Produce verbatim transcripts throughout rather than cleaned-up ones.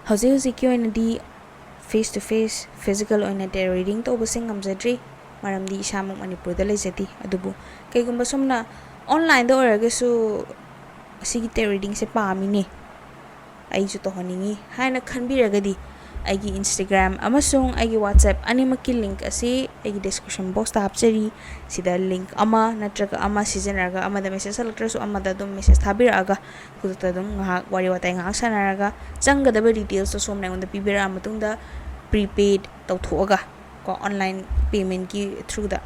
ꯍꯧꯖꯤꯛ ꯍꯧꯖꯤꯛꯀꯤ ꯑꯣꯏꯅꯗꯤ face to face physical ꯑꯣꯏꯅ tarot reading ꯇꯧꯕꯁꯦ ꯉꯝꯖꯗ꯭ꯔꯤ, ꯃꯔꯝꯗꯤ ꯏꯁꯥꯃꯛ ꯃꯅꯤꯄꯨꯔꯗ ꯂꯩꯖꯗꯦ꯫ ꯑꯗꯨꯕꯨ ꯀꯩꯒꯨꯝꯕ ꯁꯣꯝꯅ online ꯗ ꯑꯣꯏꯔꯒꯁꯨ ꯑꯁꯤꯒꯤ tarot reading ꯁꯦ ꯄꯥꯝꯃꯤꯅꯦ, ꯑꯩꯁꯨ ꯇꯧꯍꯟꯅꯤꯡꯉꯤ ꯍꯥꯏꯅ ꯈꯟꯕꯤꯔꯒꯗꯤ, ꯑꯩꯒꯤ Instagram ꯑꯃꯁꯨꯡ ꯑꯩꯒꯤ WhatsApp ꯑꯅꯤꯃꯛꯀꯤ link ꯑꯁꯤ ꯑꯩꯒꯤ description box ꯇ ꯍꯥꯞꯆꯔꯤ꯫ ꯁꯤꯗ link ꯑꯃ ꯅꯠꯇ꯭ꯔꯒ ꯑꯃ ꯁꯤꯖꯤꯟꯅꯔꯒ, ꯑꯃꯗ message ꯍꯜꯂꯛꯇ꯭ꯔꯁꯨ ꯑꯃꯗ ꯑꯗꯨꯝ message ꯊꯥꯕꯤꯔꯛꯑꯒ, ꯈꯨꯗꯛꯇ ꯑꯗꯨꯝ ꯉꯥꯏꯍꯥꯛ ꯋꯥꯔꯤ ꯋꯥꯇꯥꯏ ꯉꯥꯏꯍꯥꯛ ꯁꯥꯟꯅꯔꯒ, ꯆꯪꯒꯗꯕ details ꯇꯣ ꯁꯣꯝꯅ ꯑꯩꯉꯣꯟꯗ ꯄꯤꯕꯤꯔꯛꯑ ꯃꯇꯨꯡꯗ, prepaid ꯇꯧꯊꯣꯛꯑꯒ ꯀꯣ, online payment ꯀꯤ through ꯗ,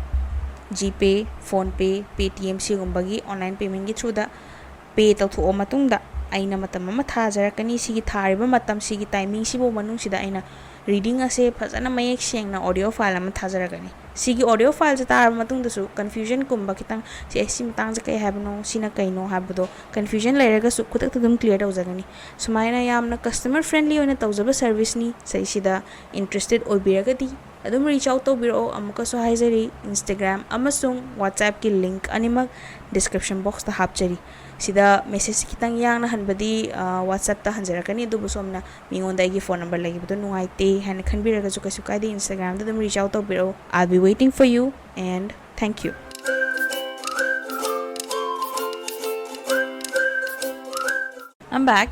GPay, PhonePe, Paytm ꯁꯤꯒꯨꯝꯕꯒꯤ online payment ꯀꯤ through ꯗ pay ꯇꯧꯊꯣꯛꯑ ꯃꯇꯨꯡꯗ, ꯑꯩꯅ ꯃꯇꯝ ꯑꯃ ꯊꯥꯖꯔꯛꯀꯅꯤ꯫ ꯁꯤꯒꯤ ꯊꯥꯔꯤꯕ ꯃꯇꯝ, ꯁꯤꯒꯤ timing ꯁꯤꯐꯧ ꯃꯅꯨꯡꯁꯤꯗ ꯑꯩꯅ reading ꯑꯁꯦ ꯐꯖꯅ ꯃꯌꯦꯛ ꯁꯦꯡꯅ audio file ꯑꯃ ꯊꯥꯖꯔꯛꯀꯅꯤ꯫ ꯁꯤꯒꯤ audio file ꯁꯦ ꯇꯥꯔꯕ ꯃꯇꯨꯡꯗꯁꯨ confusion ꯀꯨꯝꯕ ꯈꯤꯇꯪ, "ꯁꯤ, ꯑꯩ ꯁꯤ ꯃꯇꯥꯡꯁꯦ ꯀꯩ ꯍꯥꯏꯕꯅꯣ, ꯁꯤꯅ ꯀꯩꯅꯣ?" ꯍꯥꯏꯕꯗꯣ, confusion ꯂꯩꯔꯒꯁꯨ ꯈꯨꯗꯛꯇ ꯑꯗꯨꯝ clear ꯇꯧꯖꯒꯅꯤ꯫ ꯁꯨꯃꯥꯏꯅ ꯌꯥꯝꯅ customer friendly ꯑꯣꯏꯅ ꯇꯧꯖꯕ service ꯅꯤ꯫ ꯁꯤꯗꯩꯁꯤꯗ interested ꯑꯣꯏꯕꯤꯔꯒꯗꯤ ꯑꯗꯨꯝ reach out ꯇꯧꯕꯤꯔꯛꯑꯣ꯫ ꯑꯃꯨꯛꯀꯁꯨ ꯍꯥꯏꯖꯔꯤ, Instagram ꯑꯃꯁꯨꯡ WhatsApp ꯀꯤ link ꯑꯅꯤꯃꯛ description box ꯇ ꯍꯥꯞꯆꯔꯤ꯫ ꯁꯤꯗ message ꯈꯤꯇꯪ ꯌꯥꯡꯅ ꯍꯟꯕꯗꯤ, ꯑ, WhatsApp ꯇ ꯍꯟꯖꯔꯛꯀꯅꯤ, ꯑꯗꯨꯕꯨ ꯁꯣꯝꯅ ꯃꯤꯉꯣꯟꯗ ꯑꯩꯒꯤ phone number ꯂꯩꯈꯤꯕꯗꯣ ꯅꯨꯡꯉꯥꯏꯇꯦ ꯍꯥꯏꯅ ꯈꯟꯕꯤꯔꯒꯁꯨ ꯀꯩꯁꯨ ꯀꯥꯏꯗꯦ, Instagram ꯗ ꯑꯗꯨꯝ reach out ꯇꯧꯕꯤꯔꯛꯑꯣ꯫ I'll be waiting for you and thank you. I'm back.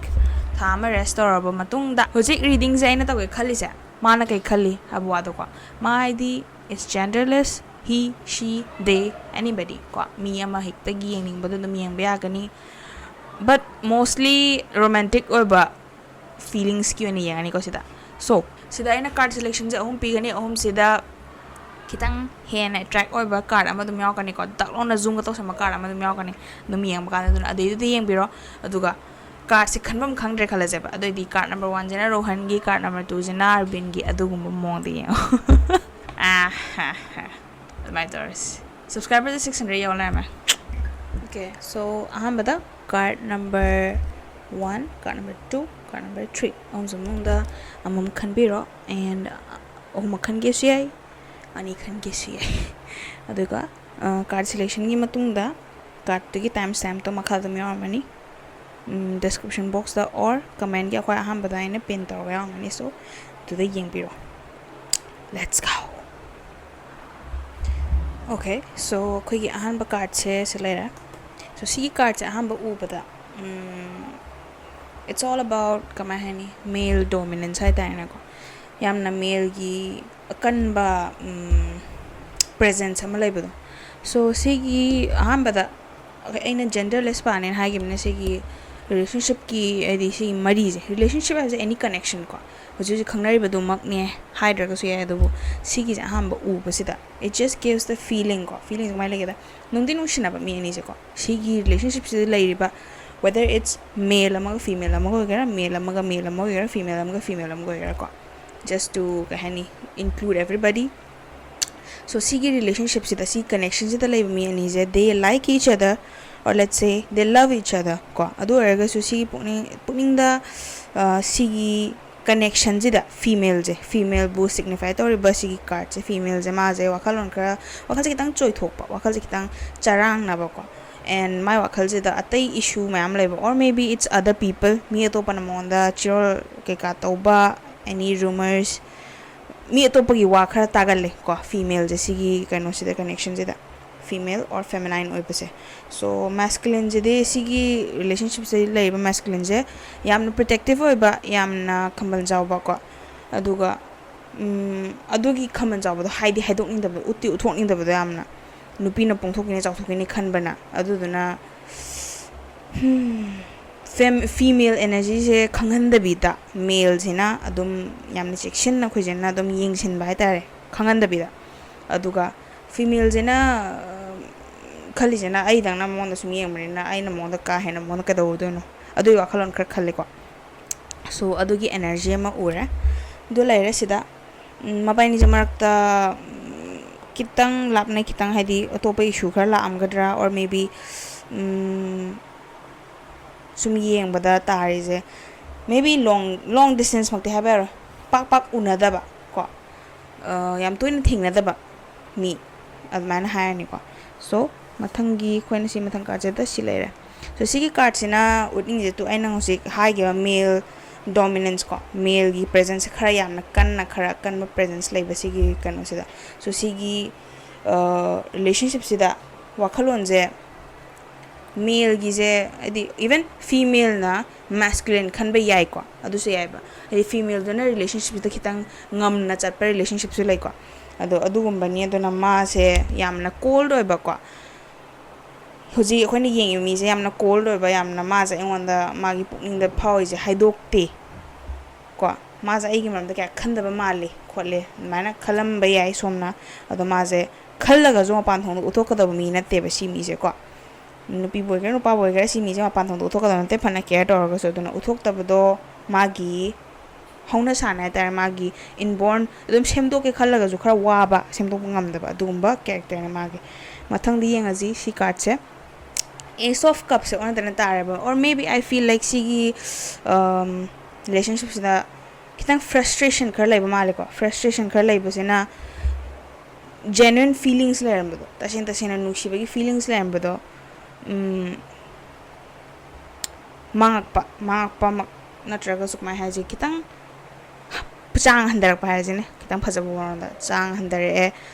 ꯊꯥ ꯑꯃ rest ꯇꯧꯔꯕ ꯃꯇꯨꯡꯗ, ꯍꯧꯖꯤꯛ reading ꯁꯦ ꯑꯩꯅ ꯇꯧꯒꯦ ꯈꯜꯂꯤꯁꯦ, ꯃꯥꯅ ꯀꯩ ꯈꯜꯂꯤ ꯍꯥꯏꯕ ꯋꯥꯗꯣꯀꯣ꯫ ꯃꯥ ꯍꯥꯏꯗꯤ, it's genderless, he, she, they, anybody ꯀꯣ, ꯃꯤ ꯑꯃ ꯍꯦꯛꯇꯒꯤ ꯌꯦꯡꯅꯤꯡꯕꯗꯣ ꯑꯗꯨꯝ ꯌꯦꯡꯕ ꯌꯥꯒꯅꯤ, but mostly romantic ꯑꯣꯏꯕ feelings ꯀꯤ ꯑꯣꯏꯅ ꯌꯦꯡꯉꯅꯤꯀꯣ ꯁꯤꯗ꯫ So, ꯁꯤꯗ ꯑꯩꯅ card selection ꯁꯦ ꯑꯍꯨꯝ ꯄꯤꯒꯅꯤ, ꯑꯍꯨꯝꯁꯤꯗ ꯈꯤꯇꯪ ꯍꯦꯟꯅ attract ꯑꯣꯏꯕ card ꯑꯃ ꯑꯗꯨꯝ ꯌꯥꯎꯔꯛꯀꯅꯤꯀꯣ, ꯗꯛ ꯂꯥꯎꯅ zoom ꯒ ꯇꯧꯁꯟꯕ card ꯑꯃ ꯑꯗꯨꯝ ꯌꯥꯎꯔꯛꯀꯅꯤ꯫ ꯑꯗꯨꯝ ꯌꯦꯡꯕ ꯀꯥꯟꯗ, ꯑꯗꯨꯅ ꯑꯗꯩꯗꯨꯗ ꯌꯦꯡꯕꯤꯔꯣ꯫ ꯑꯗꯨꯒ card ꯁꯦ ꯈꯟꯐꯝ ꯈꯪꯗ꯭ꯔꯦ ꯈꯜꯂꯁꯦꯕ, ꯑꯗꯨꯑꯣꯏꯗꯤ card number one ꯁꯤꯅ ꯔꯣꯍꯟꯒꯤ, card number two ꯁꯤꯅ ꯑꯔꯕꯤꯟꯒꯤ, ꯑꯗꯨꯒꯨꯝꯕ ꯃꯑꯣꯡꯗ ꯌꯦꯡꯉꯣ꯫ ꯑꯥ, ꯍꯥ, ꯍꯥ꯫ ꯑꯗꯨꯃꯥꯏꯅ ꯇꯧꯔꯁꯤ꯫ Subscriber ꯁꯦ six hundred ꯌꯧ ꯂꯩꯔꯝꯃꯦ꯫ Okay, so ꯑꯍꯥꯟꯕꯗ card number one, card number two, card number three, ꯑꯍꯨꯝꯁꯤ ꯃꯅꯨꯡꯗ ꯑꯃꯃꯝ ꯈꯟꯕꯤꯔꯣ, and ꯑꯍꯨꯝꯃꯛ ꯈꯟꯒꯦꯁꯨ ꯌꯥꯏ, ꯑꯅꯤ ꯈꯟꯒꯦꯁꯨ ꯌꯥꯏ꯫ ꯑꯗꯨꯒ, ꯑ, card selection ꯒꯤ ꯃꯇꯨꯡꯗ card ꯇꯨꯒꯤ time stamp ꯇꯣ ꯃꯈꯥꯗ ꯑꯗꯨꯝ ꯌꯥꯎꯔꯝꯃꯅꯤ꯫ description boxꯇ or commentꯀꯤ ꯑꯩꯈꯣꯏ ꯑꯍꯥꯟꯕꯗ ꯑꯩꯅ pin ꯇꯧꯔꯒ ꯌꯥꯎꯔꯝꯒꯅꯤ꯫ So ꯑꯗꯨꯗ ꯌꯦꯡꯕꯤꯔꯣ꯫ Let's go. Okay, so ꯑꯩꯈꯣꯏꯒꯤ ꯑꯍꯥꯟꯕ cardꯁꯦ ꯁꯤ ꯂꯩꯔꯦ꯫ So ꯁꯤꯒꯤ cardꯁꯦ ꯑꯍꯥꯟꯕ ꯎꯕꯗ, ꯎꯝ, it's all about, ꯀꯃꯥꯏ ꯍꯥꯏꯅꯤ, male dominance ꯍꯥꯏꯇꯥꯔꯦꯅꯦꯀꯣ꯫ ꯌꯥꯝꯅ maleꯒꯤ ꯑꯀꯟꯕ, ꯎꯝ, presence ꯑꯃ ꯂꯩꯕꯗꯣ꯫ So ꯁꯤꯒꯤ ꯑꯍꯥꯟꯕꯗ ꯑꯩꯅ genderless ꯄꯥꯅꯦꯅ ꯍꯥꯏꯈꯤꯕꯅꯤꯅ, ꯁꯤꯒꯤ relationshipꯀꯤ, ꯍꯥꯏꯗꯤ ꯁꯤꯒꯤ ꯃꯔꯤꯁꯦ, relationship ꯍꯥꯏꯕꯁꯦ any connection ꯀꯣ, ꯍꯧꯖꯤꯛ ꯍꯧꯖꯤꯛ ꯈꯪꯅꯔꯤꯕꯗꯨꯃꯛꯅꯦ ꯍꯥꯏꯗ꯭ꯔꯒꯁꯨ ꯌꯥꯏ, ꯑꯗꯨꯕꯨ ꯁꯤꯒꯤꯁꯦ ꯑꯍꯥꯟꯕ ꯎꯕꯁꯤꯗ it just gives the feeling ꯀꯣ, feelingꯁꯦ ꯀꯃꯥꯏꯅ ꯂꯩꯒꯦꯗ, ꯅꯨꯡꯗꯤ ꯅꯨꯡꯁꯤꯅꯕ ꯃꯤ ꯑꯅꯤꯁꯦꯀꯣ, ꯁꯤꯒꯤ relationshipꯁꯤꯗ ꯂꯩꯔꯤꯕ, whether it's male ꯑꯃꯒ female ꯑꯃꯒ ꯑꯣꯏꯒꯦꯔꯥ, male ꯑꯃꯒ male ꯑꯃ ꯑꯣꯏꯒꯦꯔꯥ, female ꯑꯃꯒ female ꯑꯃꯒ ꯑꯣꯏꯒꯦꯔꯥꯀꯣ, just to, ꯀꯩ ꯍꯥꯏꯅꯤ, include everybody꯫ So ꯁꯤꯒꯤ relationshipꯁꯤꯗ, ꯁꯤ connectionꯁꯤꯗ ꯂꯩꯕ ꯃꯤ ꯑꯅꯤꯁꯦ, they like each other, or let's say they love each other ꯀꯣ꯫ ꯑꯗꯨ ꯑꯣꯏꯔꯒꯁꯨ ꯁꯤꯒꯤ ꯄꯨꯛꯅꯤꯡ, ꯄꯨꯛꯅꯤꯡꯗ, ꯑ, ꯁꯤꯒꯤ connectionꯁꯤꯗ femaleꯁꯦ, femaleꯕꯨ signify ꯇꯧꯔꯤꯕ ꯁꯤꯒꯤ cardꯁꯦ, femaleꯁꯦ, ꯃꯥꯁꯦ ꯋꯥꯈꯜꯂꯣꯟ ꯈꯔ, ꯋꯥꯈꯜꯁꯦ ꯈꯤꯇꯪ ꯆꯣꯏꯊꯣꯛꯄ, ꯋꯥꯈꯜꯁꯦ ꯈꯤꯇꯪ ꯆꯔꯥꯡꯅꯕꯀꯣ꯫ And ꯃꯥꯏ ꯋꯥꯈꯜꯁꯤꯗ ꯑꯇꯩ issue ꯃꯌꯥꯝ ꯂꯩꯕ, or maybe it's other people, ꯃꯤ ꯑꯇꯣꯞꯄꯅ ꯃꯉꯣꯟꯗ ꯆꯤꯔꯣꯜ ꯀꯩꯀꯥ ꯇꯧꯕ, any rumors, ꯃꯤ ꯑꯇꯣꯞꯄꯒꯤ ꯋꯥ ꯈꯔ ꯇꯥꯒꯜꯂꯦ ꯀꯣ, femaleꯁꯦ ꯁꯤꯒꯤ ꯀꯩꯅꯣꯁꯤꯗ, connectionꯁꯤꯗ, female or feminine ꯑꯣꯏꯕꯁꯦ꯫ So masculineꯁꯤꯗꯤ ꯁꯤꯒꯤ relationshipꯁꯤꯗ ꯂꯩꯔꯤꯕ masculineꯁꯦ ꯌꯥꯝꯅ protective ꯑꯣꯏꯕ, ꯌꯥꯝꯅ ꯈꯝꯕꯜ ꯆꯥꯎꯕ ꯀꯣ, ꯑꯗꯨꯒ, ꯎꯝ, ꯑꯗꯨꯒꯤ ꯈꯝꯕꯜ ꯆꯥꯎꯕꯗꯣ ꯍꯥꯏꯗꯤ ꯍꯥꯏꯗꯣꯛꯅꯤꯡꯗꯕꯗꯣ, ꯎꯠꯇꯤ ꯎꯠꯊꯣꯛꯅꯤꯡꯗꯕꯗꯣ ꯌꯥꯝꯅ, ꯅꯨꯄꯤꯅ ꯄꯣꯡꯊꯣꯛꯈꯤꯅꯤ ꯆꯥꯎꯊꯣꯛꯈꯤꯅꯤ ꯈꯟꯕꯅ꯫ ꯑꯗꯨꯗꯨꯅ, ꯐꯦꯝ-, female energyꯁꯦ ꯈꯪꯍꯟꯗꯕꯤꯗ, maleꯁꯤꯅ ꯑꯗꯨꯝ ꯌꯥꯝꯅ ꯆꯦꯛꯁꯤꯟꯅ ꯈꯣꯏꯖꯟꯅ ꯑꯗꯨꯝ ꯌꯦꯡꯁꯤꯟꯕ ꯍꯥꯏꯇꯥꯔꯦ, ꯈꯪꯍꯟꯗꯕꯤꯗ꯫ ꯑꯗꯨꯒ femaleꯁꯤꯅ, ꯑ, ꯈꯜꯂꯤꯁꯤꯅ, "ꯑꯩꯗꯪꯅ ꯃꯉꯣꯟꯗ ꯁꯨꯝ ꯌꯦꯡꯕꯅꯤꯅ, ꯑꯩꯅ ꯃꯉꯣꯟꯗ ꯀꯥ ꯍꯦꯟꯅ ꯃꯉꯣꯟꯗ ꯀꯩꯗꯧꯔꯨꯗꯣꯏꯅꯣ?" ꯑꯗꯨꯒꯤ ꯋꯥꯈꯜꯂꯣꯟ ꯈꯔ ꯈꯜꯂꯤꯀꯣ꯫ So ꯑꯗꯨꯒꯤ energy ꯑꯃ ꯎꯔꯦ꯫ ꯑꯗꯨ ꯂꯩꯔꯦ ꯁꯤꯗ꯫ ꯎꯝ, ꯃꯕꯥꯏꯅꯤꯁꯦ ꯃꯔꯛꯇ, ꯎꯝ, ꯈꯤꯇꯪ ꯂꯥꯞꯅꯩ, ꯈꯤꯇꯪ, ꯍꯥꯏꯗꯤ ꯑꯇꯣꯞꯄ issue ꯈꯔ ꯂꯥꯛꯑꯝꯒꯗ꯭ꯔꯥ, or maybe, ꯎꯝ, ꯁꯨꯝ ꯌꯦꯡꯕꯗ ꯇꯥꯔꯤꯁꯦ, maybe long, long distanceꯃꯛꯇꯤ ꯍꯥꯏꯕ ꯌꯥꯔꯣꯏ, ꯄꯥꯛ ꯄꯥꯛ ꯎꯅꯗꯕ ꯀꯣ, ꯑ, ꯌꯥꯝ ꯇꯣꯏꯅ ꯊꯦꯡꯅꯗꯕ ꯃꯤ, ꯑꯗꯨꯃꯥꯏꯅ ꯍꯥꯏꯔꯅꯤꯀꯣ꯫ So ꯃꯊꯪꯒꯤ ꯑꯩꯈꯣꯏꯅ ꯁꯤ ꯃꯊꯪ cardꯁꯤꯗ ꯁꯤ ꯂꯩꯔꯦ꯫ So ꯁꯤꯒꯤ ꯀꯥꯔꯠꯁꯤꯅ ꯎꯠꯅꯤꯡꯉꯤꯁꯦ ꯇꯨ ꯑꯩꯅ ꯍꯧꯖꯤꯛ ꯍꯥꯏꯈꯤꯕ ꯃꯦꯜ ꯗꯣꯃꯤꯅꯦꯟꯁ ꯀꯣ, ꯃꯦꯜꯒꯤ ꯄ꯭ꯔꯦꯖꯦꯟꯁ ꯈꯔ ꯌꯥꯝꯅ ꯀꯟꯅ, ꯈꯔ ꯑꯀꯟꯕ ꯄ꯭ꯔꯦꯖꯦꯟꯁ ꯂꯩꯕ ꯁꯤꯒꯤ ꯀꯩꯅꯣꯁꯤꯗ꯫ So ꯁꯤꯒꯤ ꯔꯤꯂꯦꯁꯟꯁꯤꯞꯁꯤꯗ ꯋꯥꯈꯜꯂꯣꯟꯁꯦ ꯃꯦꯜꯒꯤꯁꯦ, ꯍꯥꯏꯗꯤ ꯏꯚꯟ ꯐꯤꯃꯦꯜꯅ ꯃꯦꯁꯀꯨꯂꯤꯟ ꯈꯟꯕ ꯌꯥꯏꯀꯣ, ꯑꯗꯨꯁꯨ ꯌꯥꯏꯕ꯫ ꯍꯥꯏꯗꯤ ꯐꯤꯃꯦꯜꯗꯨꯅ ꯔꯤꯂꯦꯁꯟꯁꯤꯞꯁꯤꯗ ꯈꯤꯇꯪ ꯉꯝꯅ ꯆꯠꯄ ꯔꯤꯂꯦꯁꯟꯁꯤꯞꯁꯨ ꯂꯩꯀꯣ꯫ ꯑꯗꯣ ꯑꯗꯨꯒꯨꯝꯕꯅꯤ꯫ ꯑꯗꯨꯅ ꯃꯥꯁꯦ ꯌꯥꯝꯅ ꯀꯣꯜ ꯑꯣꯏꯕꯀꯣ, ꯍꯧꯖꯤꯛ ꯑꯩꯈꯣꯏꯅ ꯌꯦꯡꯉꯤꯕ ꯃꯤꯁꯦ ꯌꯥꯝꯅ ꯀꯣꯜ ꯑꯣꯏꯕ, ꯌꯥꯝꯅ ꯃꯥꯁꯦ ꯑꯩꯉꯣꯟꯗ ꯃꯥꯒꯤ ꯄꯨꯛꯅꯤꯡꯗ ꯐꯥꯎꯔꯤꯁꯦ ꯍꯥꯏꯗꯣꯛꯇꯦ ꯀꯣ꯫ ꯃꯥꯁꯦ ꯑꯩꯒꯤ ꯃꯔꯝꯗ ꯀꯌꯥ ꯈꯟꯗꯕ ꯃꯥꯜꯂꯤ ꯈꯣꯠꯂꯤ ꯑꯗꯨꯃꯥꯏꯅ ꯈꯜꯂꯝꯕ ꯌꯥꯏ ꯁꯣꯝꯅ꯫ ꯑꯗꯣ ꯃꯥꯁꯦ ꯈꯜꯂꯒꯁꯨ ꯃꯄꯥꯟ ꯊꯣꯡꯗ ꯎꯠꯊꯣꯛꯀꯗꯕ ꯃꯤ ꯅꯠꯇꯦꯕ ꯁꯤ ꯃꯤꯁꯦꯀꯣ꯫ ꯅꯨꯄꯤꯕꯨ ꯑꯣꯏꯒꯦꯔꯥ ꯅꯨꯄꯥꯕꯨ ꯑꯣꯏꯒꯦꯔꯥ ꯁꯤ ꯃꯤꯁꯦ ꯃꯄꯥꯟ ꯊꯣꯡꯗ ꯎꯠꯊꯣꯛꯀꯗꯕ ꯅꯠꯇꯦ, ꯐꯅ ꯀꯦꯌꯔ ꯇꯧꯔꯒꯁꯨ꯫ ꯑꯗꯨꯅ ꯎꯠꯊꯣꯛꯇꯕꯗꯣ ꯃꯥꯒꯤ ꯍꯧꯅ ꯁꯥꯅꯦ ꯍꯥꯏꯇꯥꯔꯦ, ꯃꯥꯒꯤ ꯏꯟꯕꯣꯔꯟ ꯑꯗꯨꯝ ꯁꯦꯝꯗꯣꯛꯀꯦ ꯈꯜꯂꯒꯁꯨ ꯈꯔ ꯋꯥꯕ, ꯁꯦꯝꯗꯣꯛꯄ ꯉꯝꯗꯕ ꯑꯗꯨꯒꯨꯝꯕ ꯀꯦꯔꯦꯛꯇꯔꯅꯦ ꯃꯥꯒꯤ꯫ ꯃꯊꯪꯗ ꯌꯦꯡꯉꯁꯤ ꯁꯤ ꯀꯥꯔꯠꯁꯦ꯫ ꯑꯦꯁ ꯑꯣꯐ ꯀꯞꯁꯦ ꯑꯣꯟꯅ ꯇꯩꯅ ꯇꯥꯔꯦꯕ꯫ Or maybe I feel like ꯁꯤꯒꯤ ꯔꯤꯂꯦꯁꯟꯁꯤꯞꯁꯤꯗ ꯈꯤꯇꯪ ꯐ꯭ꯔꯁꯇ꯭ꯔꯦꯁꯟ ꯈꯔ ꯂꯩꯕ ꯃꯥꯜꯂꯦꯀꯣ꯫ ꯐ꯭ꯔꯁꯇ꯭ꯔꯦꯁꯟ ꯈꯔ ꯂꯩꯕꯁꯤꯅ ꯖꯦꯅ꯭ꯋꯤꯟ ꯐꯤꯂꯤꯡꯁ ꯂꯩꯔꯝꯕꯗꯣ, ꯇꯁꯦꯡ ꯇꯁꯦꯡꯅ ꯅꯨꯡꯁꯤꯕꯒꯤ ꯐꯤꯂꯤꯡꯁ ꯂꯩꯔꯝꯕꯗꯣ, ꯎꯝ, ꯃꯥꯡꯉꯛꯄ, ꯃꯥꯡꯉꯛꯄꯃꯛ ꯅꯠꯇ꯭ꯔꯒꯁꯨ ꯀꯃꯥꯏ ꯍꯥꯏꯁꯤ, ꯈꯤꯇꯪ ꯆꯥꯡ ꯍꯟꯊꯔꯛꯄ ꯍꯥꯏꯔꯁꯤꯅꯦ, ꯈꯤꯇꯪ ꯐꯖꯕ ꯃꯑꯣꯡꯗ ꯆꯥꯡ ꯍꯟꯊꯔꯛꯑꯦ꯫